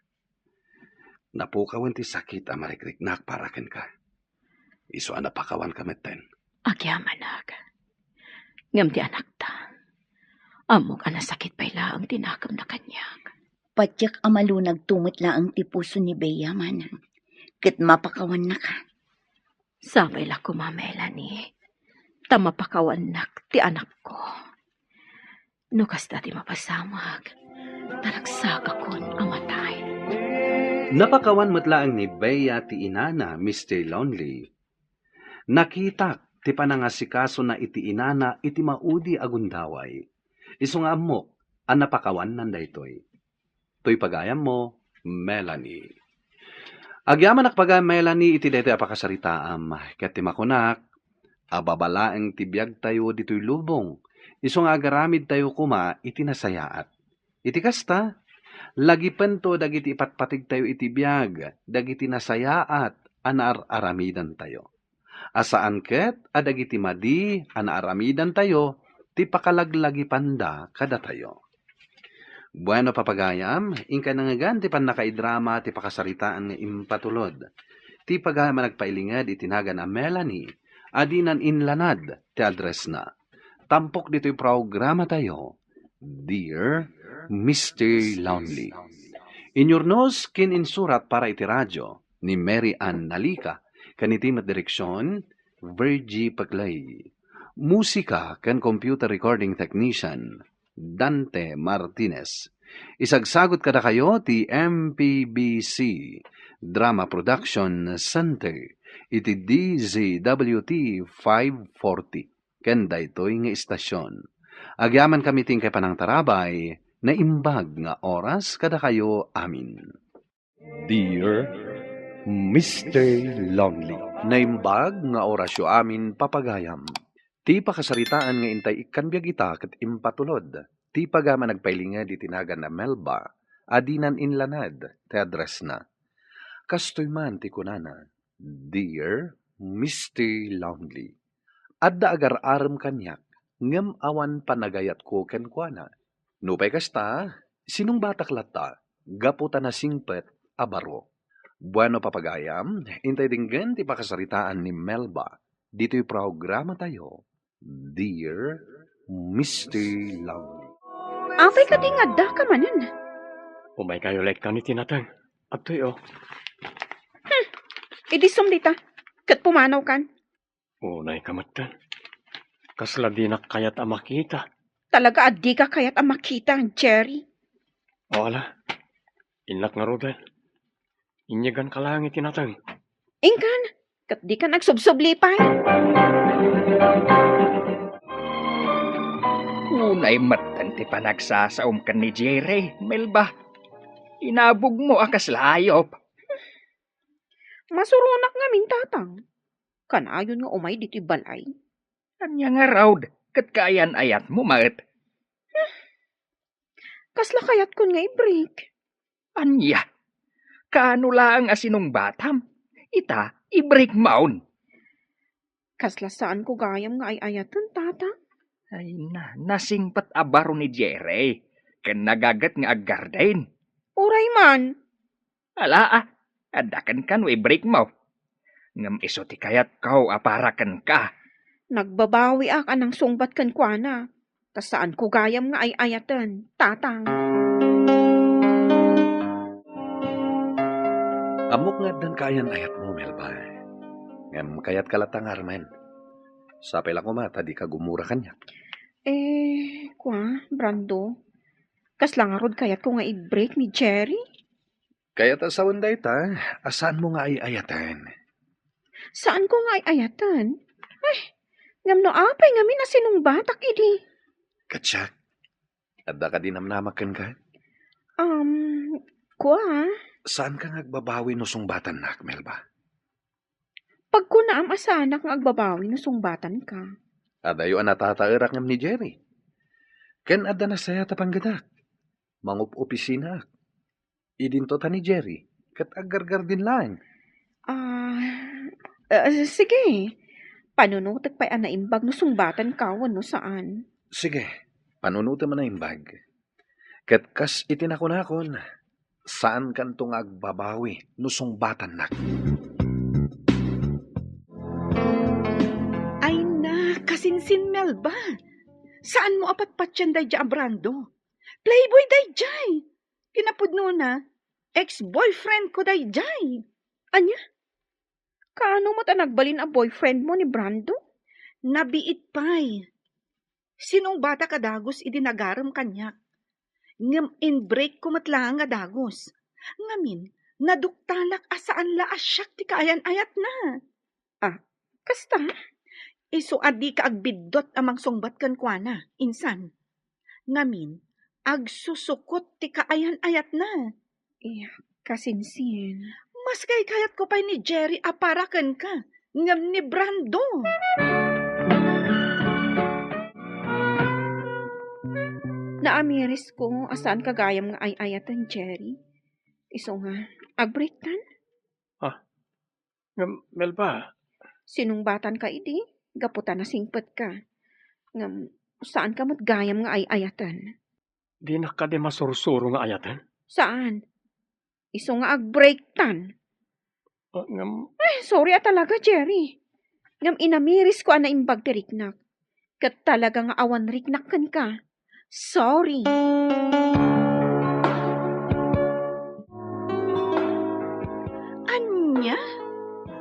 Napukawen ti sakit a marikriknak para kenka. Isu a napakawanka metten. Agyamanak. Ngem ti anakta, ammok a nasakit pay laeng ti nakemna kaniak. Patiek a malunagto met laeng ti puso ni Bea, manang, ket mapakawannaka. Sapay la koma, Melanie, ta mapakawannak ti anakko. No kasta ti mapasamak, ta ragsakakon a matay. Napakawan met laeng ni Bea ti inana, Mister Lonely. Nakitak ti panangasikasona iti inana iti maudi a gundaway. Isu nga ammok a napakawannan daytoy. Toy pagayammo, Melanie. Agyamanak pagayam, Melanie, iti daytoy a pakasaritaam, ket ti makunak, ababa laeng ti biagtayo ditoy lubong, isu nga agaramidtayo koma iti nasayaat. Iti kasta, lagipento dagiti ipatpategtayo iti biag, dagiti nasayaat a naar-aramidantayo. A saan ket a dagiti madi a naaramidantayo ti pakalaglagipanda kadatayo. Bueno, papagayam, inkay nangngegan ti pannakaidrama ti pakasaritaan nga impatulod. Ti pagayam a nagpailinged iti nagan a Melanie, a dinan inlanad ti addressna. Tampok ditoy programatayo, Dear Mister Lonely. Inyurnos ken insurat para iti radio ni Mary Ann Nalica, ken iti met direksion, Virgie Paclay. Musika ken computer recording technician, Dante Martinez. Isagsagut kadakayo ti M P B C Drama Production Center iti D Z W T five forty. ken daytoy nga istasion. Agyamankami ti inkay panangtarabay, Naimbag nga Oras kadakayo amin. Dear Mister Lonely. Naimbag nga orasyo amin, papagayam. Ti pakasaritaan nga intay ikkan biag ita ket impatulod ti pagayam a nagpailinged iti naganna Melba a dinan inlanad ti addressna. Kastoy man ti kunana, "Dear Mister Lonely, adda agar-arem kaniak ngem awan panagayatko kenkuana. Nupay kasta, sinungbatak latta gapu ta nasingpet a baro." Bueno, papagayam, intay denggen ti pakasaritaan ni Melba ditoy programatayo, Dear Mister Lonely. Apay kadi nga addaka manen? Umaykayo laeng iti nateng. Adtoy, oh. Hmm. Idi sum dita, ket pumanawkan. Unay ka metten. Kasla dinak kayat a makita. Talaga a dika kayat a makita, Jerry. O ala, innak ngaruden. Inyeganka laeng iti nateng. Inkan, ket dikan agsubsubli pay. Unay metten ti panagsasaom ken ni Jerry, Melba. Inabogmo a kasla ayop. Masuronak ngamin, Tatang. Kanayon nga umay ditoy balay. Ania ngarud, ket kaayan-ayatmo met? Kasla kayatkon nga i-break. Ania? Kaano laeng a sinungbatam? Ita, i-breakmon. Kasla saanko gayam nga ay-ayaten, Tata? Ay na, nasingpet a baro ni Jerry, ken nagaget nga aggarden. Uray man. Ala, ah, adda kenka no i-breakmo. Ngem isu ti kayatko a para kenka. Nagbabawiak a nangsungbat kenkuana, ta saanko gayam nga ay-ayaten, Tatang. Ammok nga addan kaayan-ayatmo, Melba. Ngem kayatka latta nga armen. Sapay la koma ta dika gumura kaniak. Eh, kua, Brando, kasla ngarud kayatko nga i-break ni Jerry? Kayat a sawen dayta a saanmo nga ay-ayaten. Saanko nga ay-ayaten? Ay, ngem no apay ngamin a sinungbatak idi? Ket siak, adda kadi namnamak kenka? Um, kua? Saanka nga agbabawi no sungbatannak, Melba? Pagkunaam a saanak nga agbabawi no sungbatanka. Adayo a natataerak ngem ni Jerry. Ken adda nasayaat a panggedak. Mangup-opisinaak. Idinto ta ni Jerry, ket aggargardin laeng. Ah, ah, sige. Panunotek pay a naimbag no sungbatanka wenno saan. Sige, panunotem a naimbag. Ket kas iti nakunakon, saankanto nga agbabawi no sungbatannak. Ay na, kasinsin Melba. Saanmo a patpatien daydiay a Brando? Playboy daydiay. Kinapudnona, ex-boyfriend ko daydiay. Ania? Kaano met a nagbalin a boyfriend mo ni Brando? Nabiit pay. Sinungbatak a dagus idi nagarem kaniak. Ngem in-break ko met laeng a dagus. Ngamin, naduktalak a saan la a siak ti kaayan-ayatna. Ah, kasta? Isu a dika agbiddut a mangsungbat kenkuana, insan. Ngamin, agsusukot ti kaayan-ayatna. Iya, kasinsin. Mas kaykayatko pay ni Jerry a para kenka, ngem ni Brando. Naamirisko a saanka gayam nga ay-ayaten, Jerry. Isu nga, agbreaktan? Ah, ngem, Melba. Sinungbatanka idi, gapu ta nasingpetka. Ngem, saanka met gayam nga ay-ayaten. Dinak kadi masursuro nga ayaten? Saan? Isu nga agbreaktan. Ah, ngem, Ay, sorry a talaga, Jerry. Ngem inamirisko a naimbag ti riknak. Ket talaga nga awan riknak kenka. Sorry. Ania?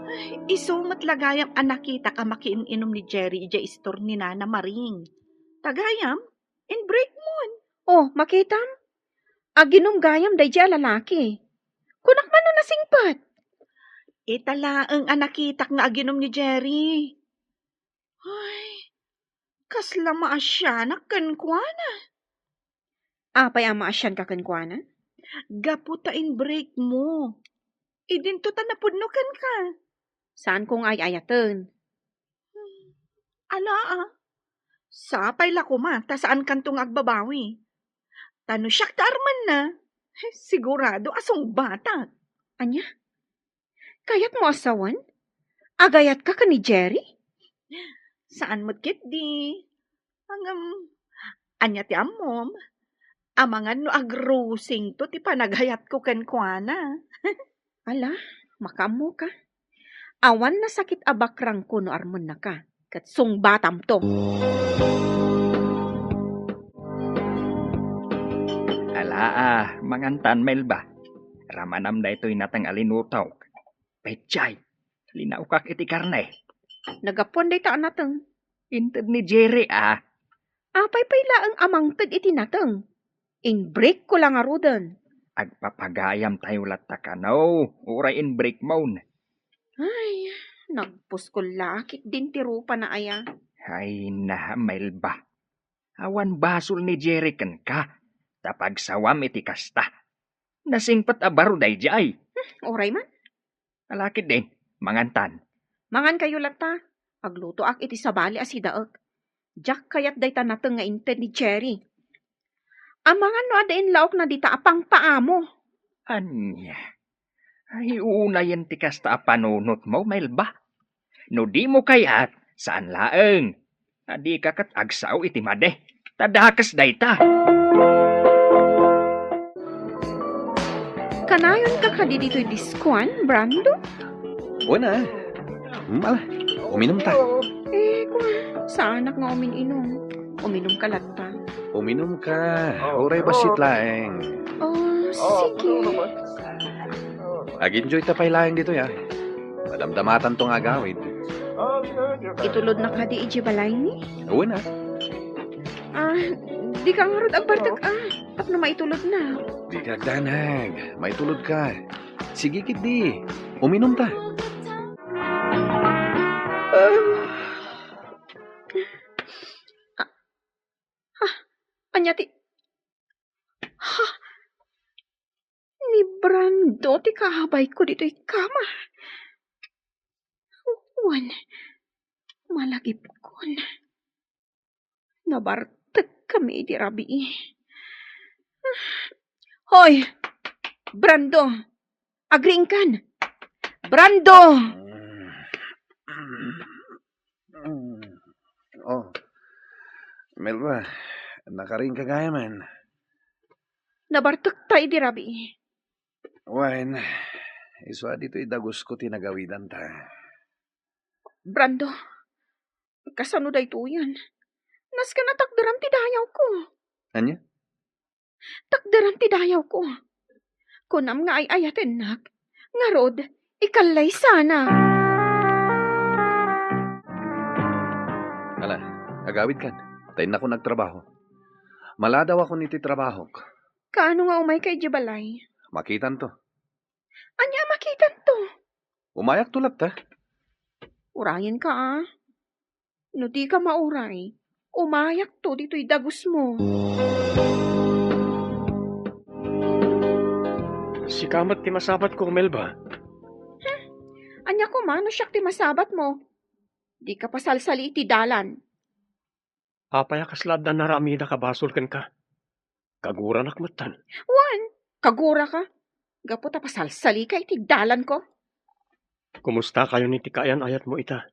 Ay, isu met la gayam a nakitak a makiin-inum ni Jerry idiay istor ni Nana Maring. Ta gayam, in-breakmon. Oh, makitam? Aginum gayam daydiay a lalaki. Kunak man no nasingpet. Ita laeng a nakitak nga aginum ni Jerry. Ay, Kasla maasianak kenkuana. Apay a maasianka kenkuana? Gapu ta in-break mo. Idinto ta napudno kenka. Saanko nga ay-ayaten. Ala, a. Sapay la koma ta saankanto nga agbabawi. Ta no siak ti armenna, sigurado a sungbatak. Ania? Kayatmo a sawen? Agayatka ken ni Jerry? Saan met ketdi. Ngem, ania ti ammom? Amangan no agrusingto ti panagayatko kenkuana. Ala, makaammoka. Awan nasakit a bakrangko no armennaka, ket sungbatamto. Alaa, mangantan, Melba. Ramanam daytoy nateng a linutok. Petsa, linaokak iti karne. Nagapuan dayta a nateng. Inted ni Jerry, a. Apay pay laeng a mangted iti nateng? In-break ko la ngaruden. Agpapagayamtayo latta kano, uray in-break mon. Ay, nagpuskol la ketdin ti rupana aya. Ay, na, Melba. Awan basol ni Jerry kenka, ta pagsawam iti kasta. Nasingpet a baro daydiay. Hmm, uray man. Ala ketdin, mangantan. Mangankayo latta. Aglutoak iti sabali a sidaek. Diak kayat dayta nateng nga inted ni Jerry. Amangan no adda inlaokna dita a pangpaamo. Ania? Ay, unayen ti kasta a panunotmo, Melba. No dimo kayat, saan laeng. A dika ket agsao iti madi. Ta dakes dayta. Kanayonka kadi ditoy diskoan, Brando? Wen a. Hmm, ala, uminumta. Eh, kua, saanak nga umin-inum. Uminumka latta. Uminumka. Uray bassit laeng. Oh, sige. Ag-enjoyta pay laeng ditoy, a. Madamdamatanto nga agawid. Itulodna kadi idiay balaymi? Wen a. Ah, dika ngarud agbartek, a, tapno maitulodna. Dika agdanag. Maitulodka. Sige ketdi. Uminumta. Ah, ania ti, ha? Ni Brando ti kaabayko ditoy kama. Wen, malagipkon. Nabartekkami idi rabii. Hoy! Brando! Agriingkan! Brando! Mm. Oh, Melba, nakariingka gayamen. Nabartekta idi rabii. Wen, isu a ditoy dagusko ti nagawidanta. Brando, kasano daytoyen? Nasken a takderam ti dayawko. Ania? Takderam ti dayawko. Kunam nga ay-ayatennak. Ngarud, ikallaysana. Ala, agawidkan. Ta innakon agtrabaho. Maladawakon iti trabahok. Kaano nga umayka idiay balay? Makitanto. Ania a makitanto? Umayakto latta. Urayenka, a. No dika mauray, umayakto ditoy dagusmo. Sika met ti masabatko, Melba. Hmm? Ania koma no siak ti masabatmo? Dika pasalsali iti dalan. Apay a kasla adda naaramidek a basol kenka? Kaguranak metten. Wen, kaguraka. Gapu ta pasalsalika iti dalanko. Kumustakayon iti kaayan-ayatmo ita?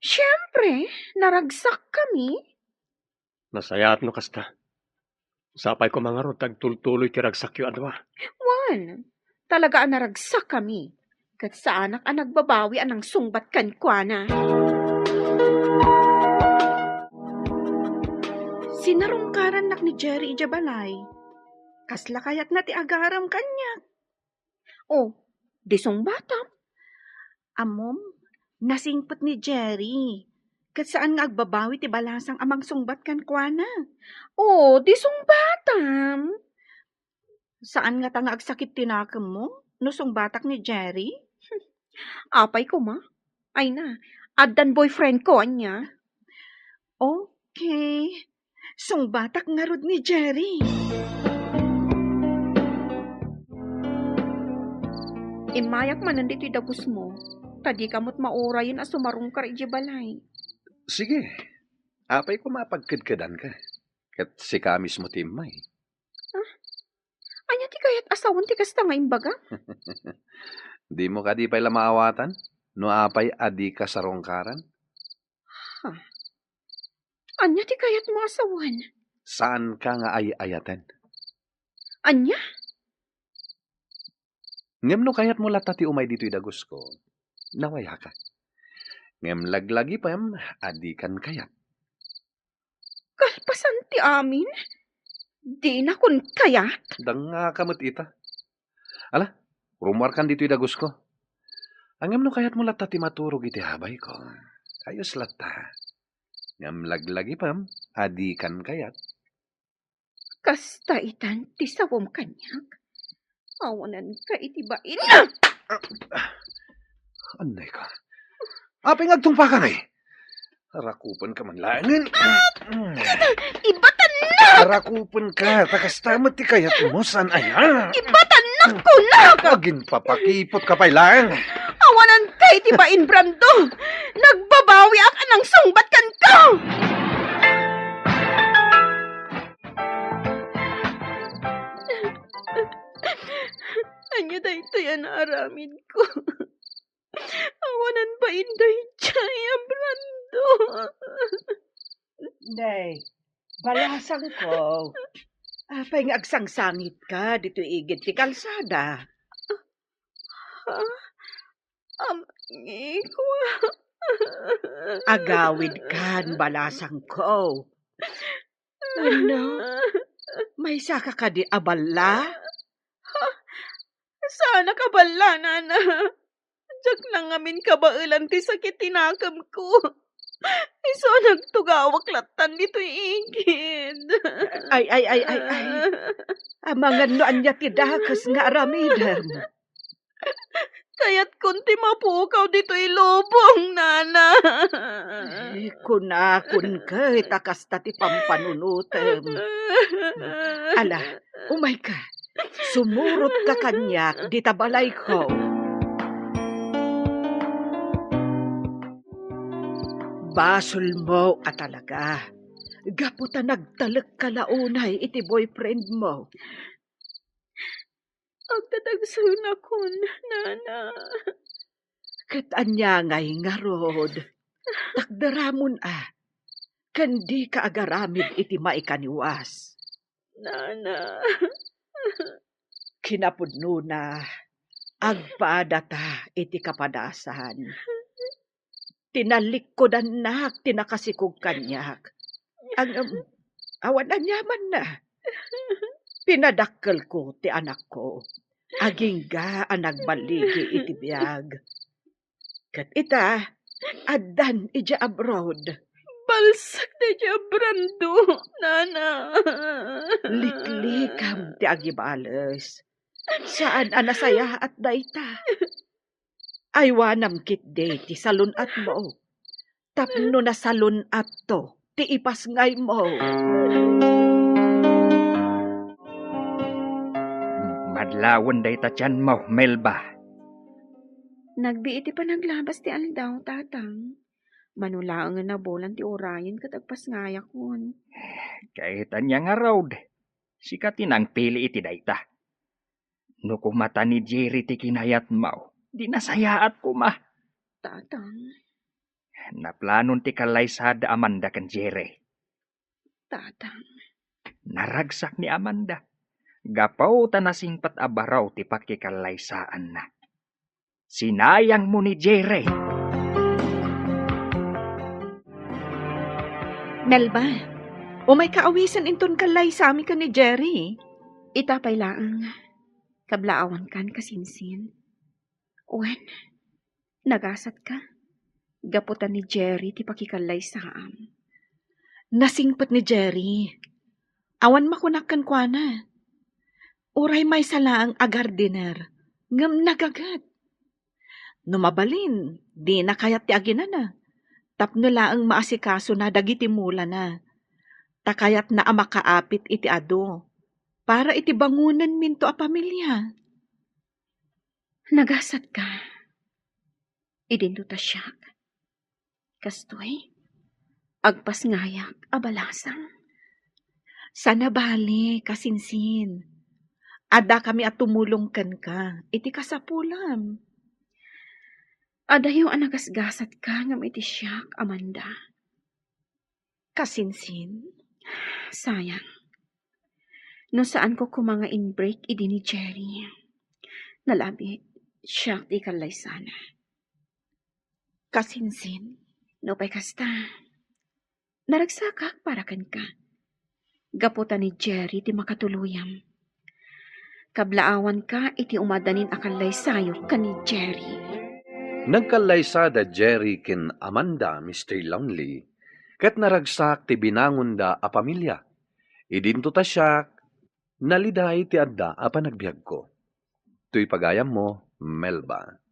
Siempre, naragsakkami. Nasayaat no kasta. Sapay koma ngarud ta agtultuloy ti ragsakyo a dua. Wen, talaga a naragsakkami. Ket saanak a nagbabawi a nangsungbat kenkuana. Sinarungkarannak ni Jerry idiay balay. Kasla kayatna ti agarem kaniak? Oh, di sungbatam. Ammom, nasingpet ni Jerry. Ket saan nga agbabawi ti balasang a mangsungbat kenkuana. Oh, di sungbatam. Saan ngata nga agsakit ti nakemmo no sungbatak ni Jerry? Apay koma? Ay na, addan boyfriendko, ania? Okay. Sungbatak ngarud ni Jerry. Immayak manen ditoy dagusmo, ta dika met maurayen a sumarungkar idiay balay. Sige, apay koma a pagkedkedanka, ket sika mismo ti immay. Ah, ania ti kayat a sawen ti kasta nga imbagam? Dimo kadi pay la maawatan no apay a dika sarungkaran? Ha? Ania ti kayatmo a sawen? Saanka nga ay-ayaten. Ania? Ngem no kayatmo latta ti umay ditoy dagusko, nawayaka. Ngem laglagipem a dikan kayat. Kalpasan ti amin, dinakon kayat. Dangngaka met ita. Ala, rummuarkan ditoy dagusko. Ngem no kayatmo latta ti maturog iti abayko, ayos latta. Ngem laglagipem a dikan kayat. Kasta itan ti sawem kaniak? Awananka iti bain. Annay ka. Apay nga agtungpaka ngay? Rakupenka man laengen. Ibatannak! Rakupenka, ta kasta met ti kayatmo, saan aya? Ibatannak, kunak! Aginpapakipotka pay laeng. Awananka iti bain, Brando. Nagbabawiak a nangsungbat kenka. Ania daytoy a naaramidko? Awanan bain daydiay a Brando. Nay, balasangko. Apay nga agsangsangitka ditoy igid ti kalsada? Ha? Amiko. Agawidkan, balasangko. Ano? Maysaka kadi a balla? Ha? Saanak a balla, nana. Diak la ngamin kabaelan ti sakit ti nakemko. Isu a nagtugawak lattan ditoy igid. Ay, ay, ay, ay, ay. Amangan no ania ti dakes nga aramidem. Kayatkon ti mapukaw ditoy lubong, nana. Ay, kunakon ket a kasta ti pampanunotem. Ala, umayka. Sumurotka kaniak dita balayko. Basolmo a talaga. Gapu ta nagtalekka la unay iti boyfriendmo. Agtatagsenakon, nana. Ket ania ngay ngarud? Takderamon a, ken dika agaramid iti maikaniwas. Nana. Kinapudnona, agpadata iti kapadasan. Tinalikkudannak ti nakasikog kaniak. Ngem, awan aniamanna. Pinadakkelko ti anakko. Agingga a nagballigi iti biag. Ket ita, addan idiay abroad. Balsek daydiay a Brando, nana. Liklikam ti agibales. Saan a nasayaat dayta. Aywanam ketdi ti salun-atmo. Tapno nasalun-atto ti ipasngaymo. Madlawen dayta tianmo, Melba. Nagbii ti panaglabas ti aldaw, Tatang. Mano laengen a bulan ti urayen ket agpasngayakon. Ket ania ngarud? Sika ti nangpili iti dayta. No koma ta ni Jerry ti kinayatmo, di nasayaat koma. Tatang. Naplanon ti kallaysada Amanda ken Jerry. Tatang. Naragsak ni Amanda. Gapu ta nasingpet a baro ti pakkikallaysaanna. Sinayangmo ni Jerry. Melba, umayka awisen inton kallaysami ken ni Jerry. Ita pay laeng, kablaawankan kasinsin. Wen, nagasatka? Gapu ta ni Jerry ti pakikallaysaam. Nasingpet ni Jerry. Awan makunak kenkuana. Uray maysa laeng a gardener, ngem nagaget. No mabalin, dina kayat ti aginana. tapno laeng maasikasona dagiti mulana, ta kayatna a makaapit iti adu para iti bangonenminto a pamilia. Nagasatka. Idinto ta siak. Kastoy, agpasngayak a balasang. Sana bale, kasinsin. Addakami a tumulong kenka iti kasapulam. Adayo a nagasgasatka ngem iti siak, Amanda. Kasinsin? Sayang. No saanko koma nga in-break idi ni Jerry. Nalabit, siak ti kallaysana. Kasinsin? Nupay kasta, naragsakak para kenka. Gapu ta ni Jerry ti makatuluyam. Kablaawanka iti umadanin a kallaysayok ken ni Jerry. Nagkallaysa da Jerry ken Amanda, Mister Lonely, ket naragsak ti binangonda a pamilia. Idinto ta siak, naliday ti adda a panagbiagko. Toy pagayammo, Melba.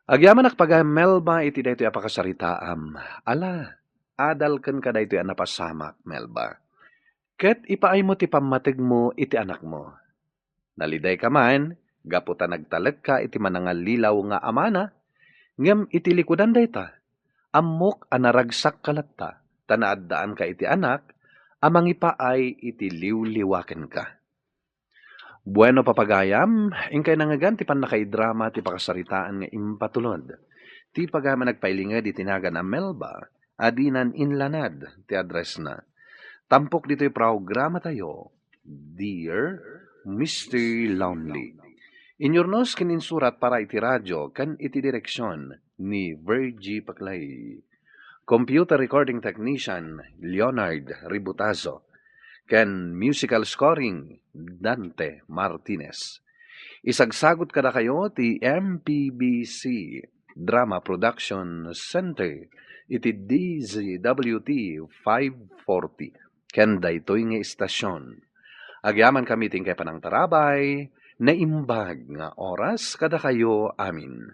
Agyamanak pagayam, Melba, iti daytoy a pakasaritaam. Ala, adal kenka daytoy a napasamak, Melba. Ket ipaaymo ti pammategmo iti anakmo. Nalidayka man gapu ta nagtalekka iti manangallilaw nga amana, ngem iti likudan dayta, ammok a naragsakka latta, ta naaddaanka iti anak a mangipaay iti liwliwakenka. Bueno, papagayam, inkay nangngegan ti pannakaidrama ti pakasaritaan nga impatulod. Ti pagayam a nagpailinged iti nagan a Melba, a dinan inlanad ti addressna. Tampok ditoy programatayo, Dear Mister Lonely. Inyurnos ken insurat para iti radio ken iti direksion ni Virgie Paclay. Computer recording technician, Leonard Ributazo. Ken musical scoring, Dante Martinez. Isagsagut kadakayo ti M P B C Drama Production Center iti D Z W T five forty. Ken daytoy nga istasyon. Agyamankami ti inkay panangtarabay, naimbag nga oras kadakayo amin.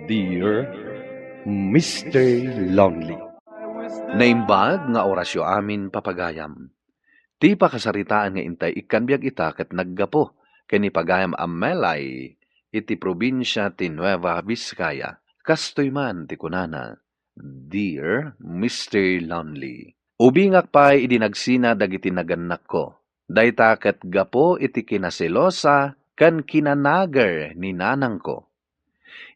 Dear Mister Lonely. Naimbag nga orasyo amin, papagayam. Ti pakasaritaan nga intay ikkan biag ita ket naggapu ken ni pagayam a Melay iti probinsia ti Nueva Vizcaya. Kastoy man ti kunana, Dear Mister Lonely. Ubingak pay idi nagsina dagiti nagannakko. Dayta ket gapu iti kinaselosa ken kinanager ni nanangko.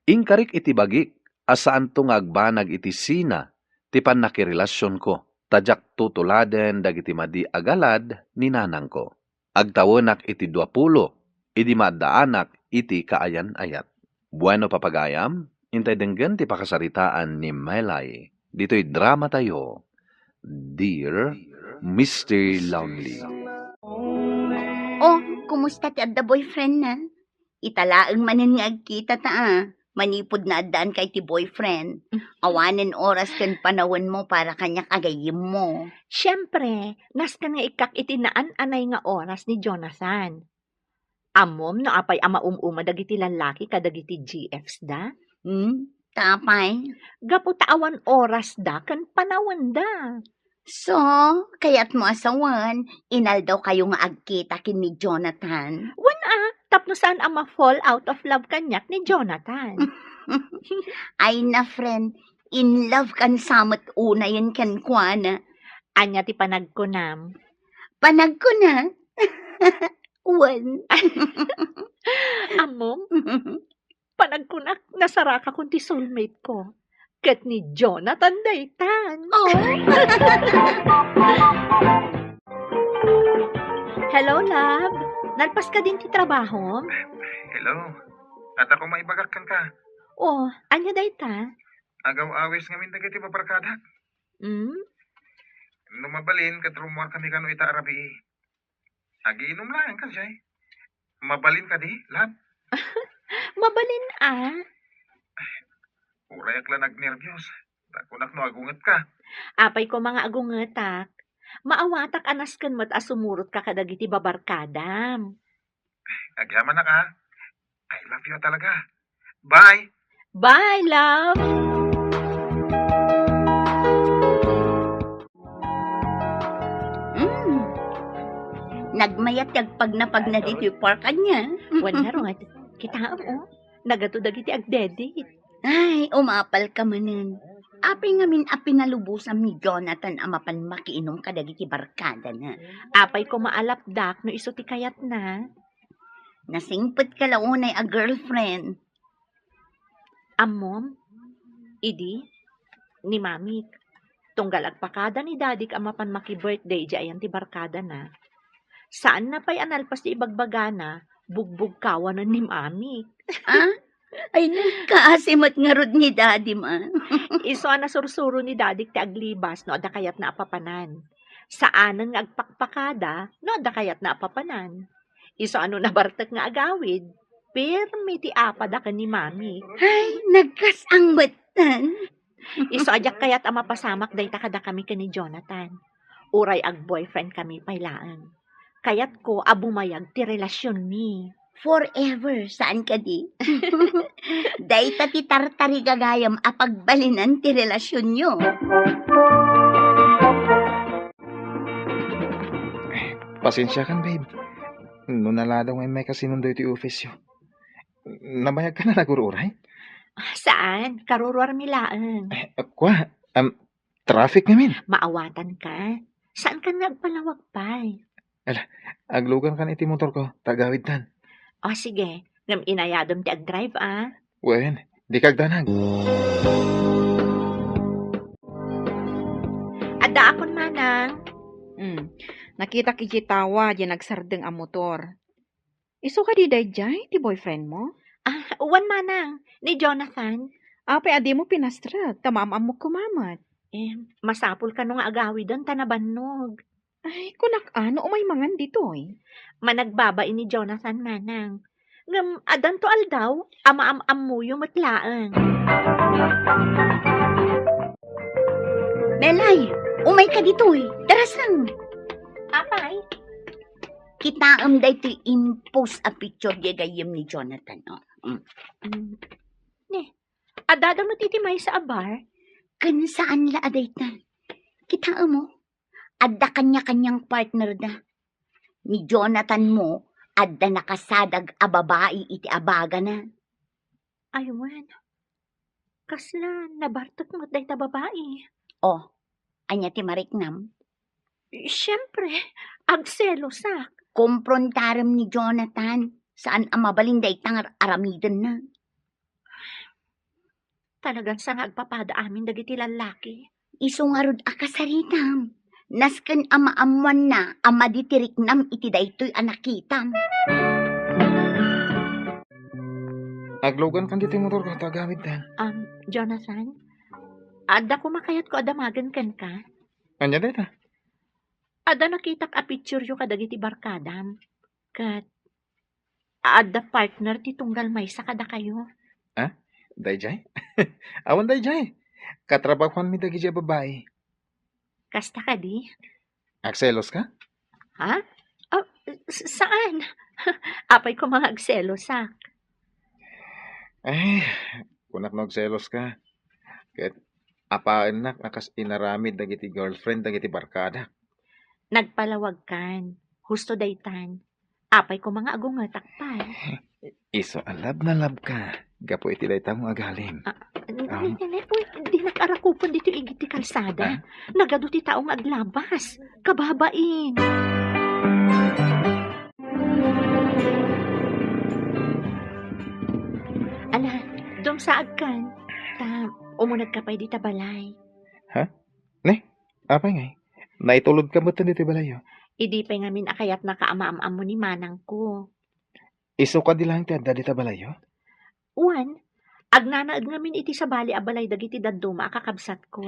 Inkarik iti bagik a saanto nga agbanag iti sina ti pannakirelasionko, ta diak tutuladen dagiti madi a galad ni nanangko. Agtawenak iti duapulo idi maaddaanak iti kaayan-ayat. Bueno, papagayam, intay denggen ti pakasaritaan ni Melay ditoy dramatayo, Dear Mister Lonely. Oh, kumusta ti adda boyfriend na? Ita laeng manen nga agkita ta, ah. Manipud naaddaanka iti boyfriend, awanen oras ken panawenmo para kaniak a gayyemmo. Siempre, nasken nga ikkak iti naan-anay nga oras ni Jonathan. Ammom no apay a maum-uma dagiti lallaki kadagiti G Fs da? Hmm? Ta apay? Gapu ta awan oras da ken panawenda. So, kayatmo a sawen, inaldaw kayo nga agkita ken ni Jonathan? Wen a, tapno saan a ma-fall out of love kaniak ni Jonathan. Ay na, friend, in love kan sa met unayen kenkuana. Ania ti panagkunam? Panagkuna? Wen. Ammom? Panagkunak, nasarakakon ti soulmate ko. Ket ni Jonathan daytan. Oh. Hello, love. Nalpas ka din ti trabaho? Hello. Ata ko maibagak kenka. Oh, anya dayta? Agaw-awis ngamin dagiti babarkadak. Hmm? No mabalin, ket rummuar kami kano ita a rabii. Agiinum laeng kadi. Mabalin kadi, love? Mabalin a. Uray ak la nagnerbios. Ta kunak no agungetka. Apay koma nga agungetak? Maawatak a nasken met a sumurotka kadagiti babarkadam. Agyamanak a. I love you talaga. Bye! Bye, love! Nagmayat ti agpagnapagna ditoy park ania. Wen ngarud, kitaem, o. Nagadu dagiti agdedit. Ay, umapalka manen. Apay ngamin a pinalubosan ni Jonathan a mapan makiinum kadagiti barkadana? Apay koma a lapdak no isu ti kayatna? Nasingpetka la unay a girlfriend. Ammom, idi, ni Mamik, tunggal agpakada ni Dadik a mapan maki-birthday idiay ayan ti barkadana, saanna pay a nalpas ti ibagbagana, bugbugkawanen ni Mamik. Ah? Ay, nagkaasi met ngarud ni Daddy, ma. Isu a nasursuro ni Dadik ti aglibas no adda kayatna a papanan. Saanen nga agpakpakada no adda kayatna a papanan. Isu a no nabartek nga agawid, pirmi ti apada ken ni Mami. Ay, nagkas-ang metten. Isu a diak kayat a mapasamak dayta kadakami ken ni Jonathan. Uray ag-boyfriend kami pay laeng. Kayatko a bumayag ti relasionmi. Forever, saan kadi? Dayta ti tartarigagayam a pagbalinan ti relasionyo. Pasensiakan, babe. No naladaw nga immayka sinun daytoy office-yo. Nabayagka a nagur-uray? Saan? Karuruarmi laeng. Eh, kua, um, traffic ngamin. Maawatanka. Saankan nga agpalawag pay? Ala, aglugankan iti motorko, ta agawidtan. O, sige. Ngem inayadem ti agdrive, a. Wen, dika agdanag. Addaakon, manang. Hmm. Nakitak idiay tawa, diay nagsardeng a motor. Isu kadi daydiay ti boyfriendmo? Ah, wen, manang. Ni Jonathan. Apay a dimo pinastrek, ta maam-ammok koma met. Eh, masapul kano nga agawiden ta nabannog. Ay, kunak a, no umay mangan ditoy. Managbabai ni Jonathan, manang. Ngem addanto aldaw a maam-ammoyo met laeng. Melay, umayka ditoy. Darasang. Apay? Kitaem daytoy impost a picture diay gayyem ni Jonathan, o. Mm. Mm. Ne, adda met iti maysa a bar? Ken saan la a dayta. Kitaem, o. Adda kaniakaniang partnerda. Ni Jonathan mo, adda nakasadag a babai iti abagana. Ay, wen. Kasla nabartek met dayta babai. O, ania ti mariknam? Siempre, agselosak. Komprontarem ni Jonathan. Saan a mabalin dayta nga aramidenna. Talagan sa nga agpapada amin dagiti lallaki. Isu ngarud a kasaritam. Nasken a maammoanna a madi ti riknam iti daytoy a nakitam. Aglugankan ditoy motorko ta agawidtan. Um, Jonathan, adda koma kayatko a damagen kenka. Ania dayta? Adda nakitak a pictureyo kadagiti barkadam. Ket adda partner ti tunggal maysa kadakayo. Ah? Daydiay? Awan daydiay. Katrabahoanmi dagidiay a babai. Kasta kadi? Agseloska? Ha? Ah, s-, saan? Apay koma nga agselosak. Ay, kunak no agseloska. Ket apaennak a kas inaramid dagiti girlfriend dagiti barkadak. Nagpalawagkan. Husto daytan. Apay koma nga agungetak pay. Isu a love na love ka gapu iti dayta nga agalim. Ah, n-, Am. n-, n-, uy, dinak arakupen ditoy igid ti kalsada. Ah? Nagadu ti tao nga aglabas. Kababain. Ala, dumsaagkan. Ta, umunegka pay dita balay. Ha? Ne? Apay ngay? Naitulodka met ditoy balayyo? Idi pay ngamin a kayatnaka a maam-ammo ni manangko. Isu kadi laeng ti adda dita balayyo? Wen, agnanaed ngamin iti sabali a balay dagiti dadduma a kakabsatko.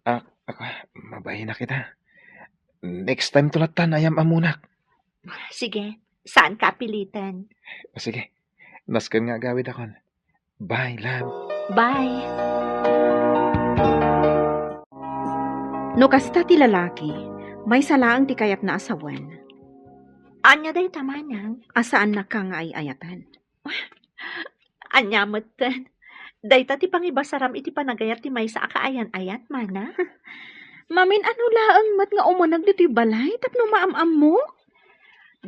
Ah, ako, mabain a kita. Next time to lattan, ayam-ammonak. Sige, saanka a piliten. Ah, sige, nasken nga agawidakon. Bye, love. Bye. No kasta ti lalaki, maysa laeng ti kayatna a sawen. Ania dayta, manang? A saannaka nga ay-ayaten. Ania metten? Dayta ti pangibasaram iti panagayat ti maysa a kaayan-ayat, manang? Mamin-ano laeng met nga umuneg ditoy balay tapno maam-ammok?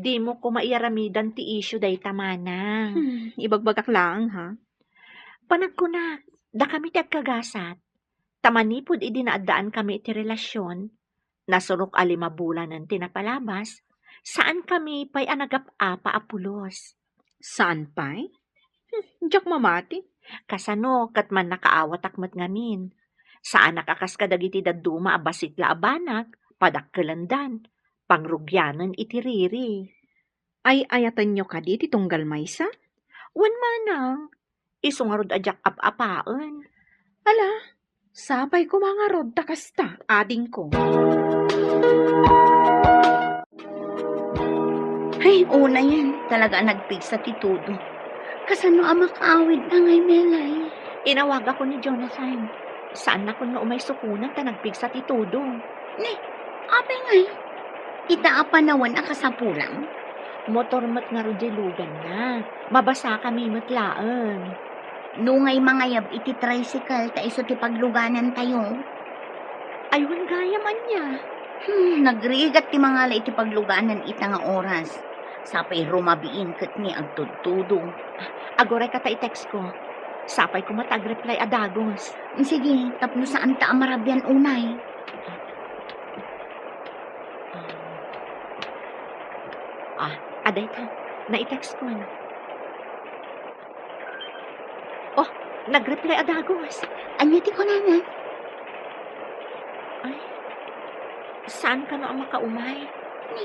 Dimo koma iyaramidan ti issue dayta, manang. Hmm, ibagbagak laeng, ha? Panagkunak, dakami ti agkagasat. Ta manipud idi naaddaankami iti relasion, nasurok a lima bulanen ti napalabas, saankami pay a nagap-apa a pulos. Saan pay? Hmm, diak mamati. Kasano ket mannakaawatak met ngamin? Saanak a kas kadagiti dadduma a bassit la a banag, padakkelendan, pangrugianen iti riri. Ay-ayatenyo kadi ti tunggal maysa? Wen manang, isu ngarud a diak ap-apaen. Ala, sapay koma ngarud ta kasta, adingko. Ay, unayen, talaga a nagpigsa ti tudo. Kasano a makaawid na ngay, Melay? Inawagakon ni Jonathan. Saannakon nga umay sukonen ta nagpigsa ti tudo. Ni, apay ngay? Ita a panawen a kasapulam? Motor met ngarud diay luganna. Mabasakami met laeng. No ngay mangayab iti tricycle ta isu ti pagluganantayo? Ay, wen gayam ania? Hmm, nagrigat ti mangala iti pagluganan ita nga oras. Sapay rumabiin ket ni agtudtudo. Agurayka ta i-textko. Sapay koma ta agreply a dagus. Sige, tapno saanta a marabian unay. Ah, adayta. Nai-textkon. Oh, nagreply a dagus. Ania ti kunana? Ay, saan kano a makaumay? Ni,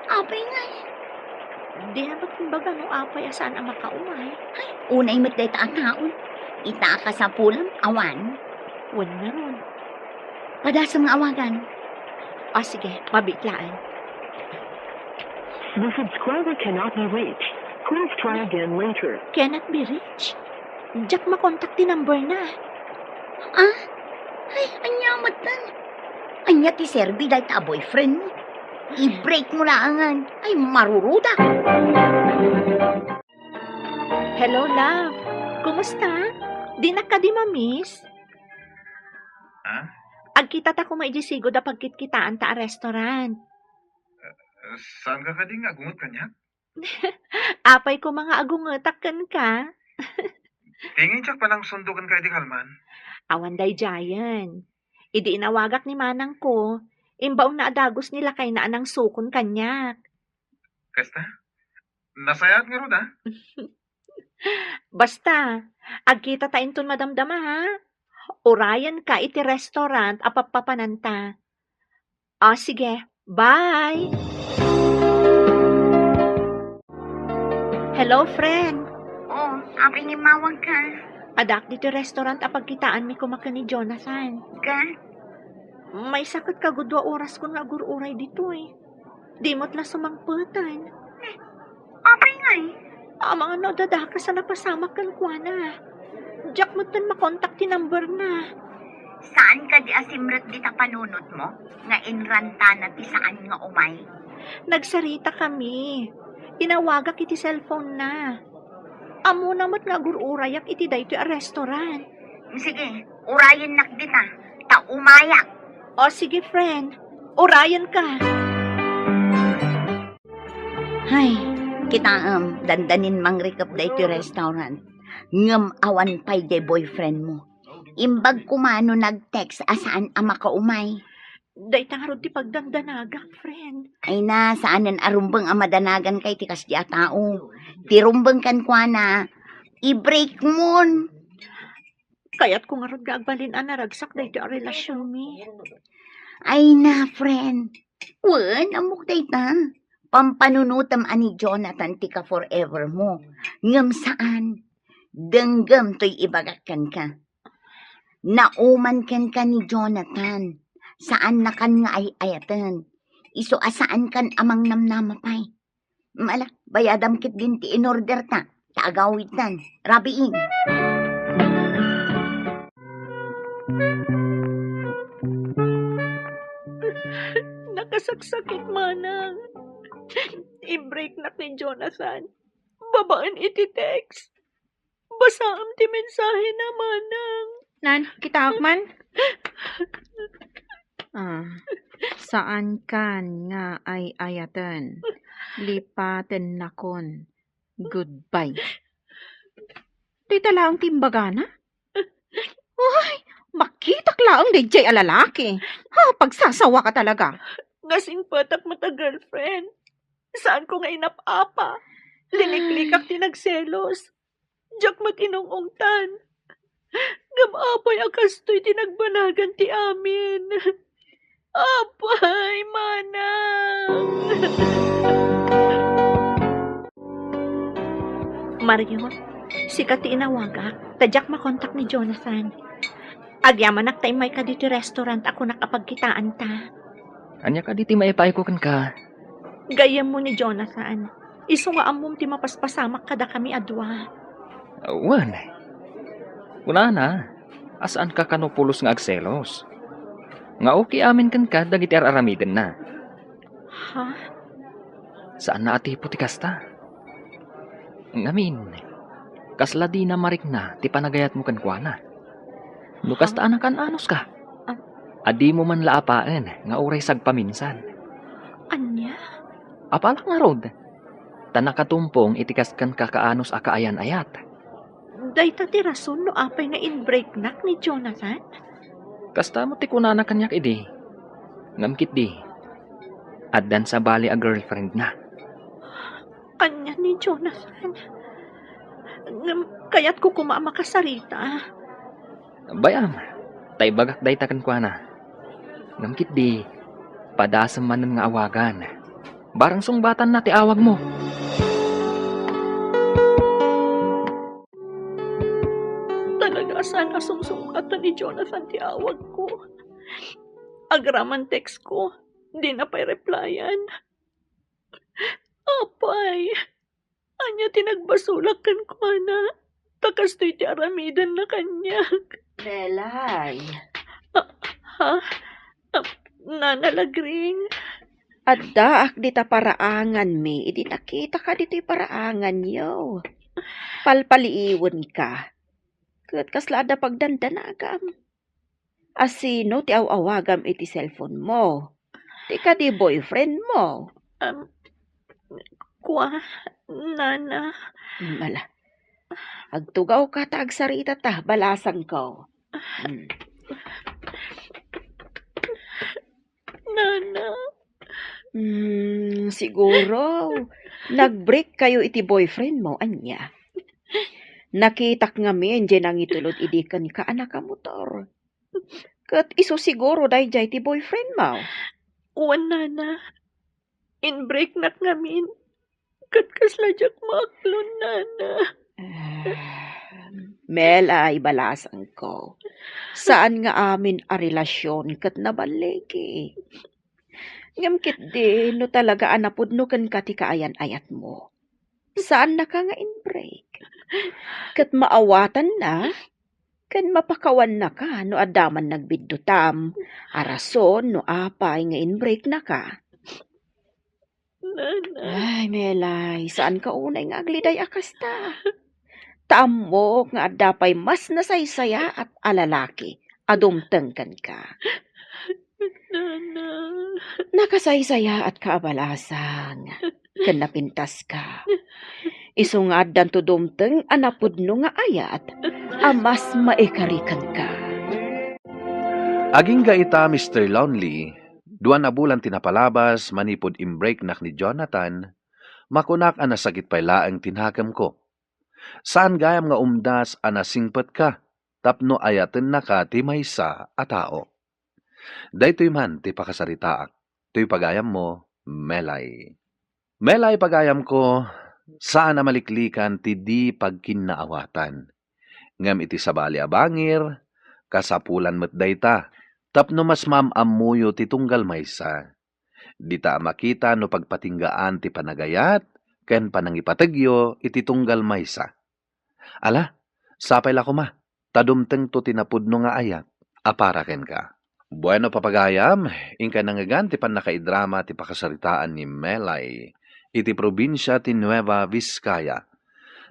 apay ngay? Di na met imbaga no apay a saan a makaumay? Ay, unay met dayta a taon. Ita a kasapulam, awan. Wen ngarud. Padasem nga awagan. O, sige, mabiit laeng. The subscriber cannot be reached. Please try again later. Cannot be reached? Diak makontak ti number na. Ah? Ay, ania met ten? Ania ti serbi dayta a boyfriend mo? I-break mo laengen. Ay, marurudak. Hello, love. Kumusta? Dinak kadi ma-miss? Ha? Agkitata koma idiay sigud a pagkitkitaanta a restaurant. Saanka kadi nga agunget kaniak? Apay koma nga agungetak kenka? Ti ngay diak panangsundo kenka idi kalman? Awan daydiayen. Idi inawagak ni manangko, imbaonna a dagus ni lakayna a nangsukon kaniak. Kasta? Nasayaat ngarud, a? Basta, agkitata inton madamdama, ha? Urayenka iti restaurant a pappapananta. O, sige. Bye! Hello, friend. O, apay nga immawagka? Addaak ditoy restaurant a pagkitaanmi koma ken ni Jonathan. Ket? Maysa ket kagudua oraskon nga agur-uray ditoy. Di met la sumangpeten. Eh, apay ngay? Amangan no adda dakes a napasamak kenkuana. Diak metten makontak ti number na. Saan kadi a simrek dita panunotmo nga inrantana ti saan nga umay? Nagsaritakami. Inawagak iti cellphone na. Ammona met nga agur-urayak iti daytoy a restaurant. Sige, urayennak dita, ta umayak. O sige, friend. Urayenka. Hay, kitaem, dandanin mangrikep daytoy restaurant. Ngem awan pay diay boyfriend mo. Imbag koma no nag-text a saan a makaumay. Dayta ngarud ti pagdandanagak, friend. Ay na, saanen a rumbeng a madanaganka iti kasdi a tao. Ti rumbeng kenkuana, i-break mon. Kayatko ngarud nga agbalin a naragsak daytoy a relasionmi. Ay na, friend. Wen, ammok dayta. Pampanunotem a ni Jonathan ti ka-forever mo. Ngem saan. Denggem toy ibagak kenka. Nauman kenka ni Jonathan. Saannakan nga ay-ayaten. Isu a saankan a mangnamnama pay. Ala, bayadam ketdin ti in-order ta, ta agawidtan. Rabiin. Nakasaksakit, manang. I-breaknak ni Jonathan. Babaen iti text. Basaem ti mensahena, manang. Nan, kitaak man. Ah, saankan nga ay-ayaten. Lipatennakon. Goodbye. Dayta laeng ti imbagana? Ay, makitak laeng daydiay a lalaki. Ha, pagsasawa ka talaga. Nga singpetak met a girlfriend. Saanko nga inap-apa. Liniklikak ti nagselos. Diak met inung-ungtan. Ngem apay a kastoy ti nagbanagan ti amin? Apay, manang! Mario, sika ti inawagak, ta diak makontak ni Jonathan. Agyamanak ta immayka ditoy restaurant a kunak a pagkitaanta. Ania kadi ti maipaayko kenka? Gayyemmo ni Jonathan. Isu nga ammom ti mapaspasamak kadakami a dua. Wen. Kunana, a saanka kano pulos nga agselos. Nga okay amin kenka dagiti ar-aramidenna. Ha? Saanna a tipo ti kasta. Ngamin, kasla dina marikna ti panagayatmo kenkuana. No kasta a nakan-anuska, a dimo man la apaen nga uray sagpaminsan. Ania? Apalak ngarud, ta nakatumpong iti kas-, kenka kaanus a kaayan-ayat. Dayta ti rason no apay nga inbreaknak ni Jonathan? Kasta met ti kunana kaniak idi. Ngem ketdi, addan sabali a girlfriendna. Ania ni Jonathan? Ngem kayatko koma a makasarita. Bay-am, ta ibagak dayta kenkuana. Ngem ketdi, padasem manen nga awagan. Barang sungbatanna ti awagmo. Talaga a saan a sungsungbatan ni Jonathan ti awagko. Agraman textko, dina pay replyan. Apay, ania ti nagbasolak kenkuana? Ta kastoy ti aramidenna kaniak. Melay. Ah, ha? Ah, Nana Lagring? Addaak dita paraanganmi idi nakitaka ditoy paraanganyo. Palpaliiwenka. Ket kasla adda pagdandanagam? A sino ti aw-awagam iti cellphone mo? Ti kadi boyfriend mo? Am, kua, Nana. Mm, ala. Agtugawka ta agsarita ta, balasangko. Mm. Nana. Mm, siguro, nag-break kayo iti boyfriend mo, ania? Nakitak ngamin, diay nangitulod idi kenka a nakamotor. Ket isu siguro daydiay ti boyfriend mo. Wen, Nana. Inbreaknak ngamin. Ket kasla diak maaklon, Nana. Ah, Melay, balasangko. Saan nga amin a relasyon ket naballigi. Ngem ketdi, no talaga a napudno kenka ti kaayan-ayatmo, saannaka nga inbreak. Ket maawatanna, ken mapakawannaka no adda man nagbiddutam a rason no apay nga inbreaknaka. Nana. Ay, Melay, saanka unay nga agliday a kasta. Ta ammok nga adda pay mas nasaysayaat a lalaki a dumteng kenka. Nana. Nakasaysayaatka a balasang, ken napintaska. Isu nga addanto dumteng a napudno nga ayat a mas maikari kenka. Agingga ita, Mister Lonely, dua na bulan ti napalabas manipud inbreaknak ni Jonathan, makunak a nasakit pay laeng ti nakemko. Saan gayam nga umdas a nasingpetka tapno ayatennaka ti maysa a tao. Daytoy man ti pakasaritaak, toy pagayammo, Melay. Melay, pagayamko, saan a maliklikan ti di pagkinnaawatan. Ngem iti sabali a bangir, kasapulan met dayta, tapno mas maam-ammoyo ti tunggal maysa. Dita a makita no pagpatinggaan ti panagayat ken panangipategyo iti tunggal maysa. Ala, sapay la koma, ta dumtengto ti napudno nga ayat a para kenka. Bueno, papagayam, inka nangngegan ti pannakaidrama ti pakasaritaan ni Melay iti probinsia ti Nueva Vizcaya.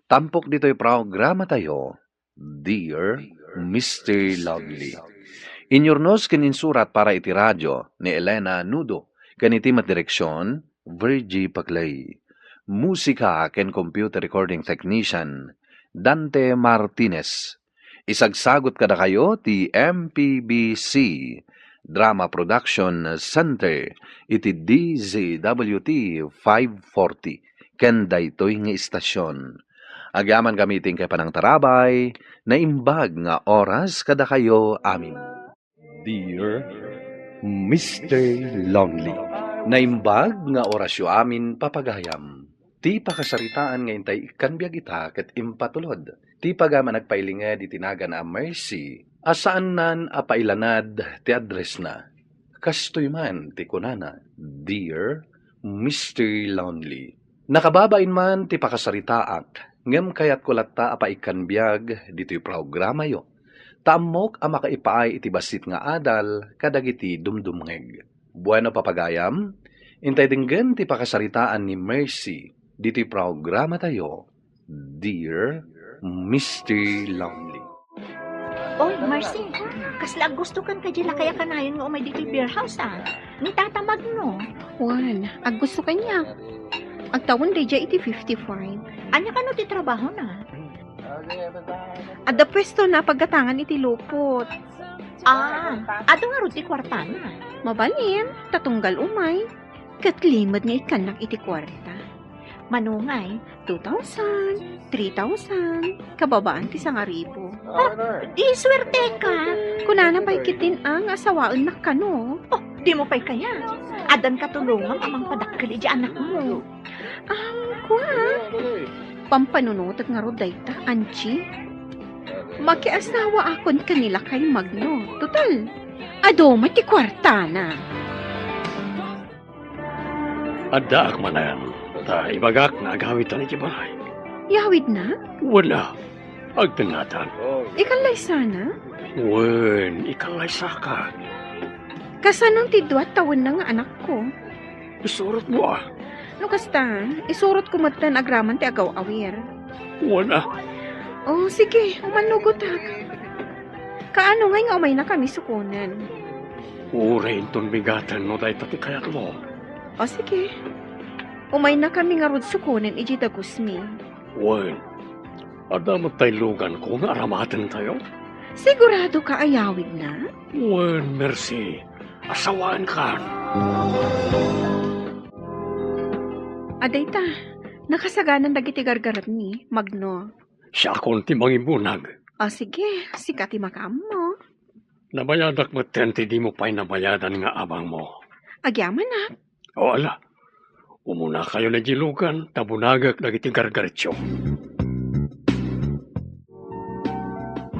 Tampok ditoy programatayo, Dear Mister Lovely. Inyurnos ken insurat para iti radio ni Elena Nudo, ken iti met direksion, Virgie Paclay. Musika ken computer recording technician, Dante Martinez. Isagsagut kadakayo ti M P B C Drama Production Center iti D Z W T five forty ken daytoy nga istasyon. Agyamankami ti inkay panangtarabay, naimbag nga oras kadakayo amin. Dear Mister Lonely. Naimbag nga orasyo amin, papagayam. Ti pakasaritaan nga intay ikkan biag ita ket impatulod ti pagayam a nagpailinged iti nagan a Mercy a saannan a pailanad ti addressna. Kastoy man ti kunana, Dear Mister Lonely. Nakababain man ti pakasaritaak, ngem kayatko latta a paikkan biag ditoy programayo. Ta ammok a makaipaay iti bassit nga adal kadagiti dumdumngeg. Bueno, papagayam, intay denggen ti pakasaritaan ni Mercy ditoy programatayo, Dear Mister Lonely. Oy, Mercy, kasla aggustokan kadi lakay a kanayon nga umay ditoy beer house, a? Ni Tata Magno. Wen, aggustokan. Agtawen daydiay iti fifty-five. Ania kano ti trabahona? Adda puestona paggatangan iti lupot. Ah, adu ngarud ti kuartana? Mabalin, ta tunggal umay. Ket limed nga ikkannak iti kuarta. Manungay? Two thousand, three thousand, kababaan ti sangaribu. Ah, di suerteka. Kunana pay ketdin a nga asawaennak kano. Oh, dimo pay kayat. Addan katulongam a mangpadakkel iti anakmo. Ah, kua? Pampanunotek ngarud dayta, Angie. Makiasawaakon ken ni lakay Magno. Total, adu met ti kuartana. Addaak manen, ta ibagak nga agawidtan iti balay. Yawidna? Wen a, agtengngatan. Ikallaysana? Wen, ikallaysaka. Kasanon ti dua a tawenna nga anakko? Isurotmo a. No kasta, isurotko metten agraman ti agaw-awir. Wen a. O, sige, umannugotak. Kaano ngay nga umaynakami sukonen? Uray inton bigaten no dayta ti kayatmo. O, sige. Umaynakami ngarud sukonen idiay dagusmi. Wen, adda met tay luganko nga aramatentayo? Siguradoka a yawidna? Wen, Mercy, asawaenkan. Adayta, nakasaganan dagiti gargaretmi, Magno. Siakon ti mangimbunag. O, sige, sika ti makaammo. Nabayadak metten ti dimo pay nabayadan nga abangmo. Agyamanak. O, ala. Umunakayon idiay lugan, ta bunagek dagiti gargaretyo.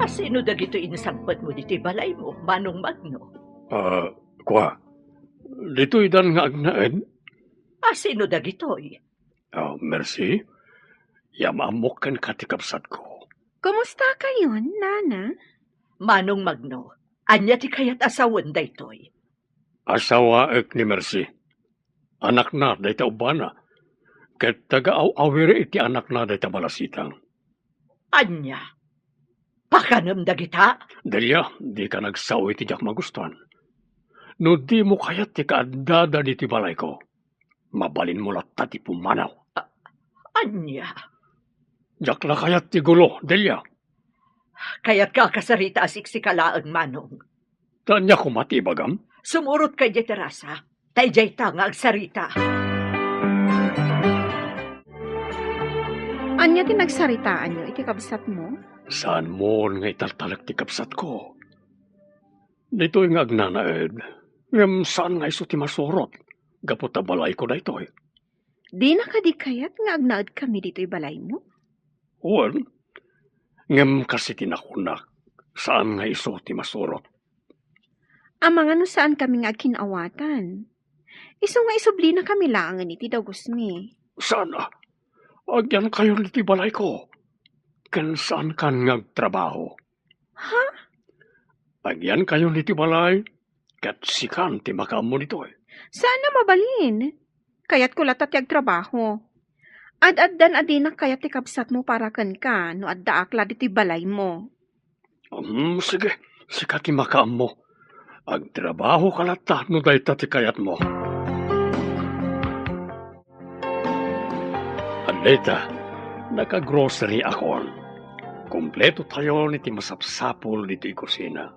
A, sino dagitoy insangpetmo ditoy balaymo, Manong Magno? A, kua, ditoydan nga agnaed. A, sino dagitoy? A, Mercy, yam-ammok kenka ti kabsatko. Kumustakayon, Nana? Manong Magno, ania ti kayat a sawen daytoy? Asawaek ni Mercy. Anakna dayta ubbana, ket taga-aw-awir iti anakna dayta balasitang. Ania? Pakanem dagita? Delia, dika nagsao iti diak magustuan. No dimo kayat ti kaaddada ditoy balayko, mabalinmo latta ti pumanaw. A-, ania? Diak la kayat ti gulo, Delia. Kayatka a kasarita a siksika laeng, Manong. Ta ania koma ti ibagam? Sumurotka idiay terasa, ta idiayta nga agsarita. Ania ti nagsaritaanyo iti kabsatmo? Saanmon nga italtalek ti kabsatko. Ditoy nga agnanaed, ngem saan nga isu ti masurot, gapu ta balayko daytoy. Dina kadi kayat nga agnaedkami ditoy balaymo? Wen, ngem kas iti nakunak, saan nga isu ti masurot. Amangan no saankami nga agkin-awatan. Isu nga isublinakami laengen iti dagusmi. Saan a? Agyankayon iti balayko. Ken saankan nga agtrabaho. Ha? Agyankayon iti balay, ket sikan ti makaammo ditoy. Saan a mabalin. Kayatko latta ti agtrabaho. Ad-addan a dinak kayat ti kabsatmo para kenka no addaak la ditoy balaymo. Hmm, sige, sika ti makaammo. Agtrabahoka latta no dayta ti kayatmo. Dayta, naka-grocery akon. Kompleto tayon iti masapsapul ditoy kusina.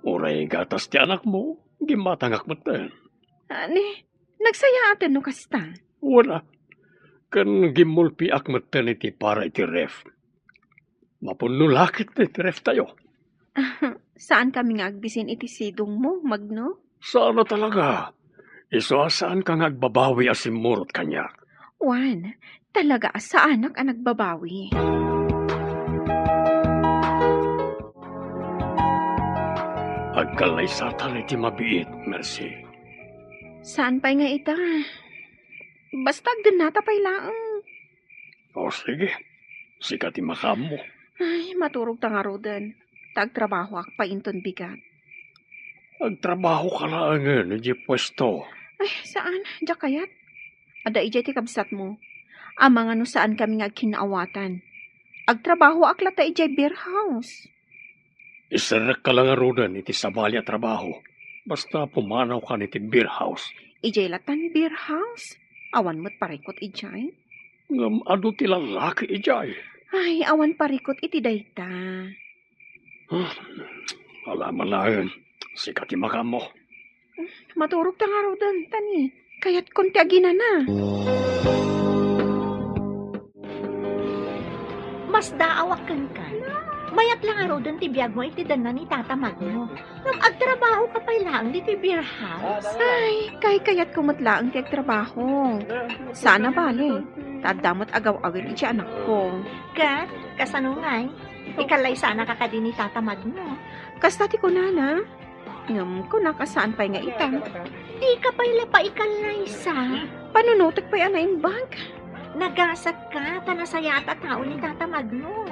Uray gatas ti anakmo, gimmatangak metten. Ani, nagsayaat no kasta? Wala. Ken gimmulpiak metten iti para iti ref. Mapunno la ket iti ref tayo. Saan kami nga agbisin iti sidongmo, Magno? Saan a talaga. Isu a saan ka nga agbabawi a simmurot kaniak. Juan, talaga a saanak a nagbabawi. Agkallaysatan iti mabiit, Mercy. Saan pay nga ita? Basta agdennata pay laeng. O sige, sika ti makaammo. Ay, maturog ta ngaruden. Ta agtrabahoak pay inton bigat. Agtrabaho ka laengen idiay puesto. Ay, saan? Diak kayat. Adda idiay ti kabsatmo. Amangan no saan kami nga agkinnaawatan. Agtrabahoak latta idiay beer house. Iserrekka la ngaruden iti sabali a trabaho. Basta pumanawkan iti beer house. Idiay lattan beer house? Awan met parikut idiay? Ngem adu ti lallaki idiay. Ay, awan parikut iti dayta. Hmm, ala man laeng. Sika ti makaammo. Maturog ta ngaruden, tani. Kayatkon ti aginana. Masdaawak kenka. Mayat la ngaruden ti biagmo iti denna ni Tata Magno. Ngem agtrabaho ka pay laeng ditoy beer house. Ay, kaykayatko met laeng ti agtrabaho. Saan a bale, ta adda met agaw-awir iti anakko. Ket, kasano ngay? Ikallaysanaka kadi ni Tata Magno? Kasta ti kunana. Ngem kunak a saan pay nga ita. Dika pay la paikallaysa. Panunotek pay a naimbag. Nagasatka ta nasayaat a tao ni Tata Magno.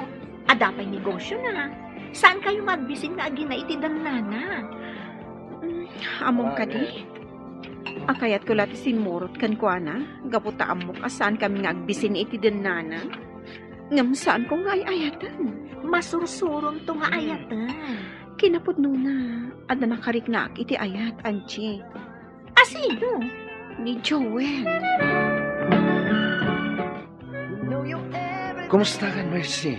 Adda pay negosiona. Saan kayo nga agbisin nga agina iti dennana? Mm, ammom kadi? Akayatko la ti simmurot kenkuana, gapu ta ammok a saan kami nga agbisin iti dennana. Ngem saanko nga ay-ayaten. Masursuronto nga ayaten. Kinapudnona, adda nakariknaak iti ayat, Angie. A sino? Ni Joel. Kumusta kan, Mercy?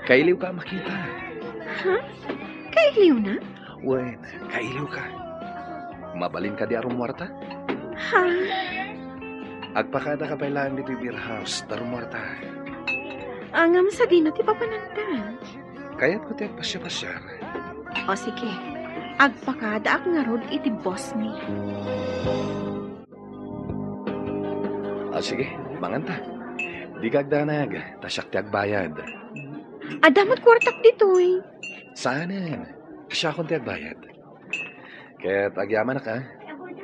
Kailiwka a makita. Ha? Kailiwna? Wen, kailiwka. Mabalin kadi a rummuarta? Ha? Agpakadaka pay laeng ditoy beer house ta rummuarta. Ngem sadino ti papananta? Kayatko ti agpasiapasiar. O sige, agpakadaak ngarud iti boss mi. O sige, manganta. Dika agdanag, ta siak ti agbayad. Adda met kuartak ditoy. Saanen? Siakon ti agbayad. Ket agyamanak, a.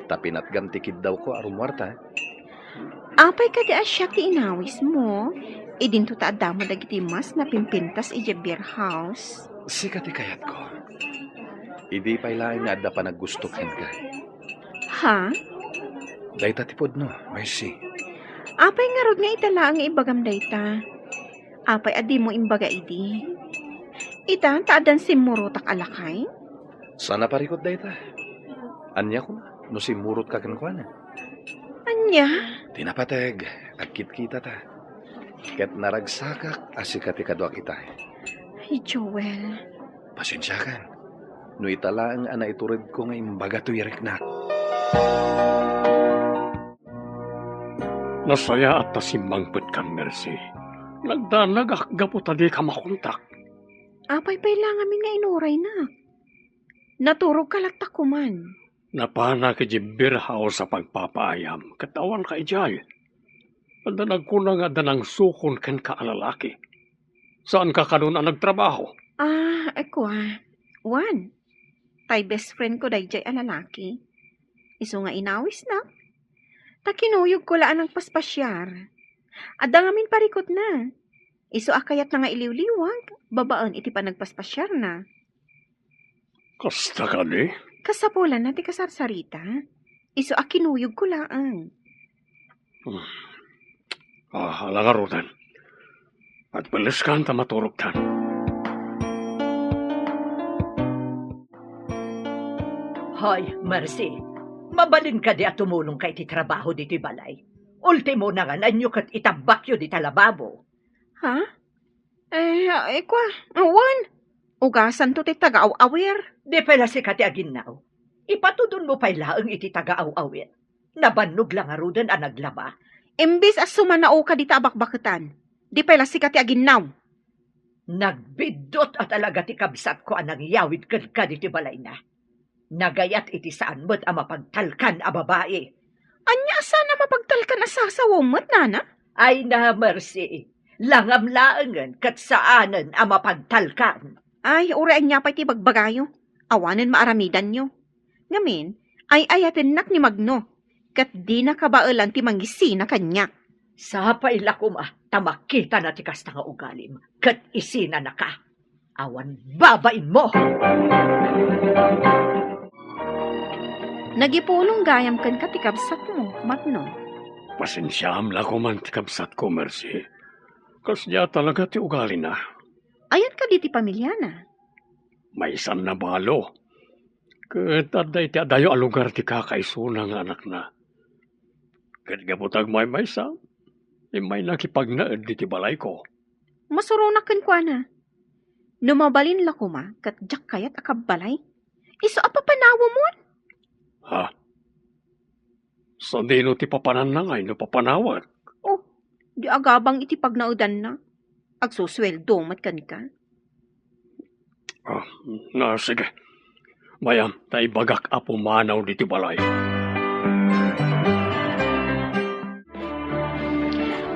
Ta pinatgam ti kiddawko a rummuarta. Apay kadi a siak ti inawismo? Idinto ta adda met dagiti mas napimpintas idiay beer house. Sika ti kayatko. Idi pay laeng nga adda panaggusto kenka. Ha? Dayta ti pudno, Mercy. Apay ngarud nga ita laeng nga ibagam dayta? Apay a dimo imbaga idi? Ita, ta addan simmurotak a lakay? Saan a parikut dayta. Ania koma no simmurotka kenkuana? Ania? Ti napateg, agkitkitata. Ket naragsakak a sika ti kaduak ita. Ay, Joel. Pasiensiakan. No ita laeng a naituredko nga imbaga toy riknak. Nasayaat ta simmangpetkan, Mercy. Nagdanagak gapu ta dika makontak. Apay pay la ngamin nga inuraynak? Naturogka latta koman. Napanak idiay beer house a pagpapaayam, ket awanka idiay. Adda nagkuna nga adda nangsukon kenka a lalaki. Saanka kanon a nagtrabaho? Ah, kua. Wen. Tay best friend ko daydiay a lalaki. Isu nga inawisnak. Ta kinuyogko la a nagpaspasiar. Adda ngamin parikutna. Isu a kayatna nga iliwliwag babaen iti panagpaspasiarna. Kasta kadi? Kasapulanna ti kasarsarita. Isu a kinuyogko laeng. Hmm. Ah, ala ngaruden. Agpelleskan ta maturogkan. Hoy, Mercy, mabalin kadi a tumulongka iti trabaho ditoy balay? Ultimo, nangananyo ket itambakyo dita lababo. Ha? Eh, eh, kua, awan. Ugasanto ti taga-aw-awir. Di pay la sika ti aginnaw. Ipatudonmo pay laeng iti taga-aw-awir. Nabannog la ngaruden a naglaba. Imbes a sumanaoka dita a bakbaketan, di pay la sika ti aginnaw. Nagbiddut a talaga ti kabsatko a nangyawid kenka ditoy balayna. Nagayat iti saan met a mapagtalkan a babai. Ania a saan a mapagtalkan a sasawaw met, nana? Ay na, Mercy, langam laengen ket saanen a mapagtalkan. Ay, uray ania pay ti bagbagayo, awanen maaramidanyo. Ngamin, ay-ayatennak ni Magno, ket dina kabaelan ti mangisina kaniak. Sapay la koma ta makitana ti kasta nga ugalim, ket isinanaka. Awan babainmo! Nagipulong gayam kenka ti kabsatmo, Magno. Pasensiaam la koman ti kabsatko, Mercy. Kasdiay talaga ti ugalina. Ayan kadi ti pamiliana? Maysan a balo. Ket adda iti adayo a lugar ti kakaisuna nga anakna. Ket gapu ta agmaymaysa, immay nakipagnaed iti balayko. Masuronak kenkuana. No mabalin la koma ket diak kayat a kabbalay, isu a papanawemon. Ha? Sadino ti papananna ngay no papanawek? Oh, di agabang iti pagnaedanna. Agsusueldo met kenka. Ah, na, sige. Mayam, ta ibagak a pumanaw ditoy balay.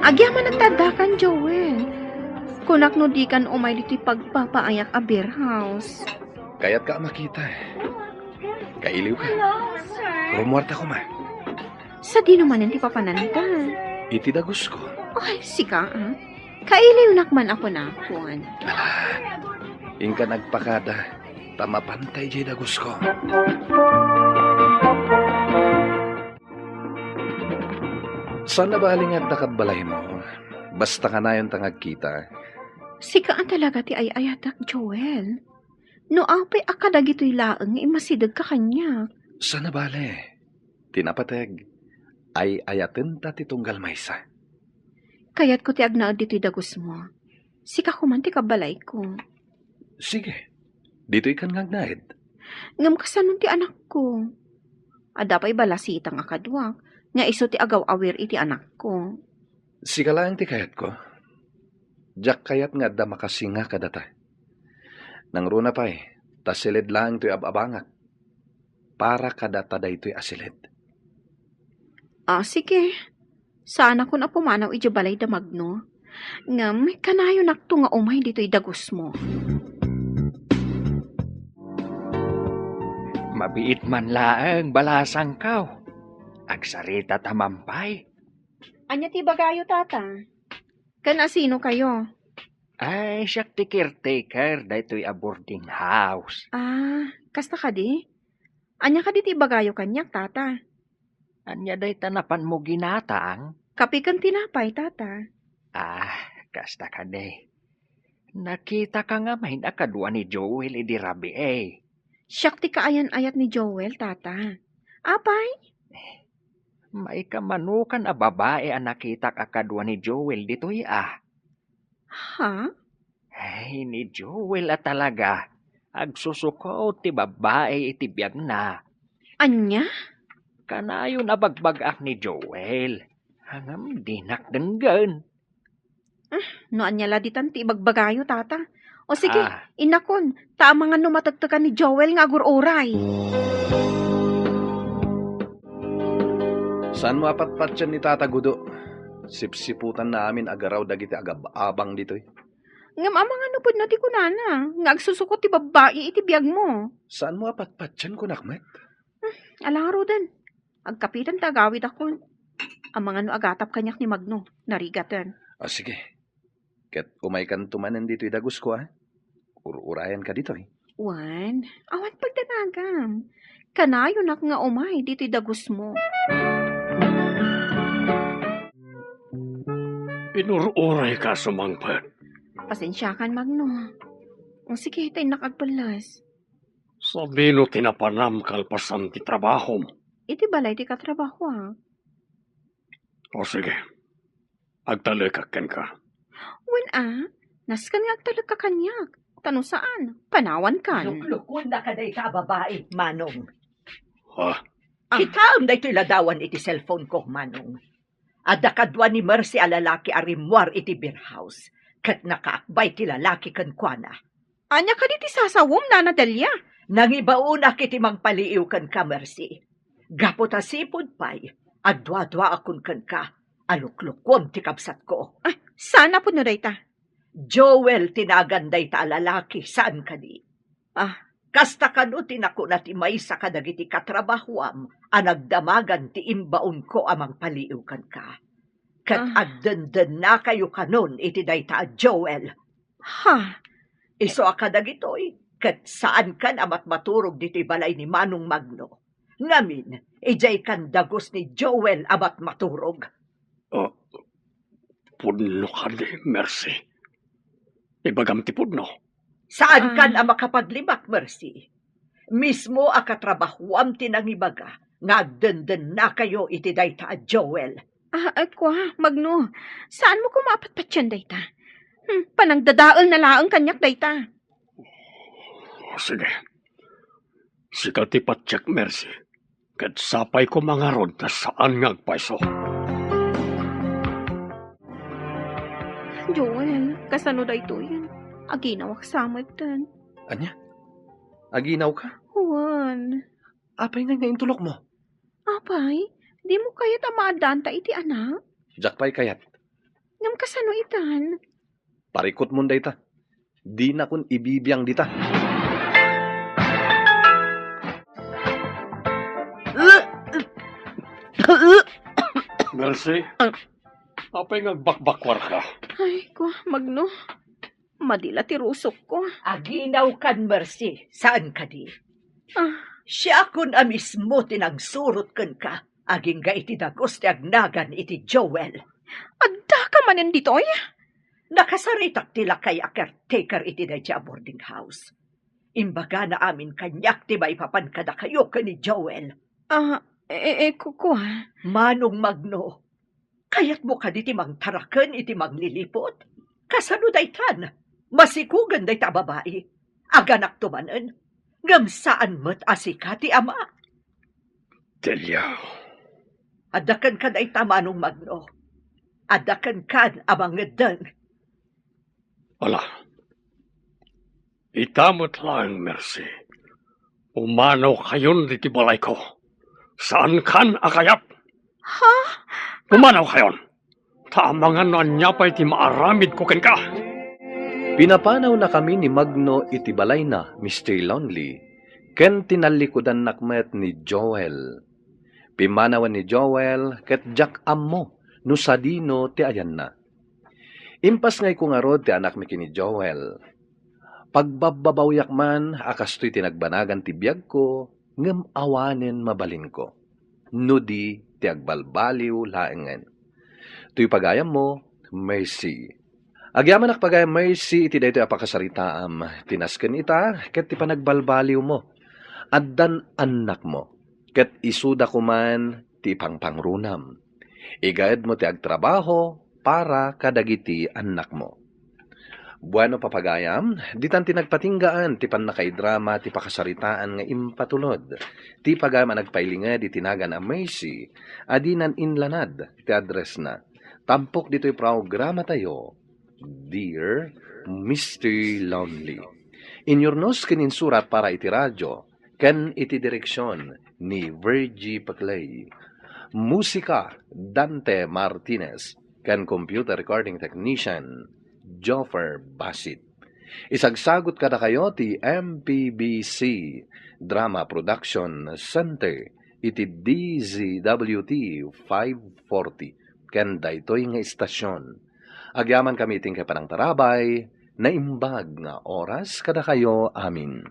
Agyamanak ta addakan, Joel. Kunak no dikan umay ditoy pagpapaayak a beer house. Kayatka a makita. Kailiwka. Hello, sir. Rumuarta koma. Sadino manen ti papananta? Iti dagusko. Ay, sika, ah. Kailiwnak man a kunakon. Ala, inka nagpakada, ta mapanta idiay dagusko. Saan a bali nga adda kad balaymo. Basta kanayon ta nga agkita. Sika a talaga ti ay-ayatak, Joel. No apay a kadagitoy laeng nga immasidegka kaniak. Saan a bale, ti napateg, ay-ayatenta ti tunggal maysa. Kayatko ti agnaed ditoy dagusmo. Sika koman ti kabbalayko. Sige, ditoykan nga agnaed. Ngem kasanon ti anakko? Adda pay balasitang a kaduak, nga isu ti agaw-awir iti anakko. Sika laeng ti kayatko. Diak kayat nga adda makasinga kadata. Nangruna pay, ta siled laeng toy ab-abangak. Para kadata daytoy a siled. Ah, sige. Saanakon a pumanaw idiay balay da Magno. Ngem, kanayonakto nga umay ditoy dagusmo. Mabiit man laeng balasangko. Agsarita ta man pay. Ania ti ibagayo, Tata? Ken asino kayo? Ay, siak ti caretaker daytoy a boarding house. Ah, kasta kadi? Ania kadi ti ibagayo kaniak, Tata? Ania dayta napanmo ginatang? Kape ken tinapay, Tata. Ah, kasta kadi. Nakitaka ngamin a kadua ni Joel idi rabii. Siak ti kaayan-ayat ni Joel, Tata. Apay? Maikamanukan a babai a nakitak a kadua ni Joel ditoy, a. Ha? Ay, ni Joel a talaga. Agsusukot ti babai iti biagna. Ania? Kanayon a bagbag-ak ni Joel. Ngem dinak denggen. Ah, no ania la ditan ti ibagbagayo, Tata. O sige, ah, innakon, ta amangan no matektekan ni Joel nga agur-uray. Saanmo a patpatien ni Tata, Gudo? Sipsiputanna amin a garaw dagiti agab-abang ditoy. Ngem amangan no pudno ti kunana, nga agsusukot ti babbai iti biagmo. Saanmo a patpatien, kunak met? Hmm, ala ngaruden. Agkapiten ta agawidakon. Amangan no agatap kaniak ni Magno, narigaten. Ah, sige. Ket umaykanto manen ditoy dagusko, a? Ur-urayanka ditoy. Wen, awan pagdanagam. Kanayonak nga umay ditoy dagusmo. Inur-urayka a sumangpet. Pasensiakan, Magno. O sige, ta innak agpelles. Sadino ti napanam kalpasan ti trabahom? Iti balay ti katrabahoak. O sige, agtalekak kenka. Wen a, nasken nga agtalekka kaniak. Ta no saan, panawankan. Luklukuennaka dayta a babai, Manong. Ha? Ah. Kitaem daytoy ladawan iti cellphone ko, Manong. Adda kadua ni Mercy a lalaki a rimmuar iti beer house, ket nakaakbay ti lalaki kenkuana. Ania kadi ti sasawom, Nana Delia? Nangibaonak iti mangpaliiw kenka, Mercy. Gapu ta sipud pay, aduaduaakon kenka a luklukuem ti kabsatko. Ah, saan a pudno dayta? Joel ti nagan dayta a lalaki, saan kadi? Ah. Kasta kano ti nakuna ti maysa kadagiti katrabahoam a nagdamagan ti imbaonko a mangpaliiw kenka. Ket Ah. agdendennakayo kanon iti dayta a Joel. Ha? Isu a kadagitoy, ket saankan a matmaturog ditoy balay ni Manong Magno. Ngamin, idiaykan dagus ni Joel a matmaturog. Ah, pudno kadi, Mercy? Ibagam ti pudno. Saankan Ah. a makapaglibak, Mercy? Mismo a katrabahoam ti nangibaga nga agdendennakayo iti dayta a Joel. Ah, ah, kua, Magno, saanmo koma a patpatien dayta? Hmm, panangdadaelna laeng kaniak dayta. O, sige. Sika ti patiek, Mercy. Ket sapay koma ngarud ta saan nga agpayso. Joel, kasano daytoyen? Aginawak sa metten. Ania? Aginawka? Wen. Apay ngay nga intulokmo? Apay, dimo kayat a maaddaanta iti anak? Diak pay kayat. Ngem kasano itan? Parikutmon dayta. Dinakon ibibiang dita. Mercy, apay nga agbakbakwarka? Ay, kua, Magno. Madi la ti rusokko. Aginawkan, Mercy, saan kadi? Ah. Siakon a mismo ti nangsurot kenka agingga iti dagus ti agnagan iti Joel. Addaka manen ditoy? Nakasaritak ti lakay a caretaker iti daydiay a boarding house. Imbagana amin kaniak ti maipapan kadakayo ken ni Joel. Ah, e, e, ku-, kua. Manong Magno, kayatmo kadi ti mangtaraken iti mangliliput? Kasano daytan? Masikugen dayta a babai. Aganakto manen. Ngem saan met a sika ti ama. Delia. Adda kenka dayta, Manong Magno. Adda kenkan a mangeddeng. Ala, ita met laeng, Mercy. Pumanawkayon ditoy balayko. Saankan a kayat. Ha? Pumanawkayon. Ta amangan no ania pay ti maaramidko kenka. Pinapanawnakami ni Magno iti balayna, Mister Lonely, ken tinallikudannak met ni Joel. Pimmanawen ni Joel ket diak ammo no sadino ti ayanna. Impasngayko ngarud ti anakmi ken ni Joel. Pagbabbabawiak man a kastoy ti nagbanagan ti biagko, ngem awanen mabalinko, no di ti agbalbaliw laengen. Toy pagayammo, Mercy. Agyamanak pagayam, Mercy, iti daytoy a pakasaritaam, ti nasken ita, ket ti panagbalbaliwmo. Addan annakmo, ket isuda koman ti ipangpangrunam. Igaedmo ti agtrabaho para kadagiti annakmo. Bueno, papagayam, ditan ti nagpatinggaan ti pannakaidrama ti pakasaritaan nga impatulod. Ti pagayam a nagpailinged iti nagan a Mercy, a dinan inlanad ti addressna. Tampok ditoy programatayo, Dear Mister Lonely. Inyurnos ken insurat para iti radio, ken iti direksion ni Virgie Paclay. Musika, Dante Martinez, ken computer recording technician, Joffer Basit. Isagsagut kadakayo ti M P B C Drama Production Center iti D Z W T five forty ken daytoy nga istasion. Agyamankami iti inkay panangtarabay, naimbag nga oras kadakayo amin.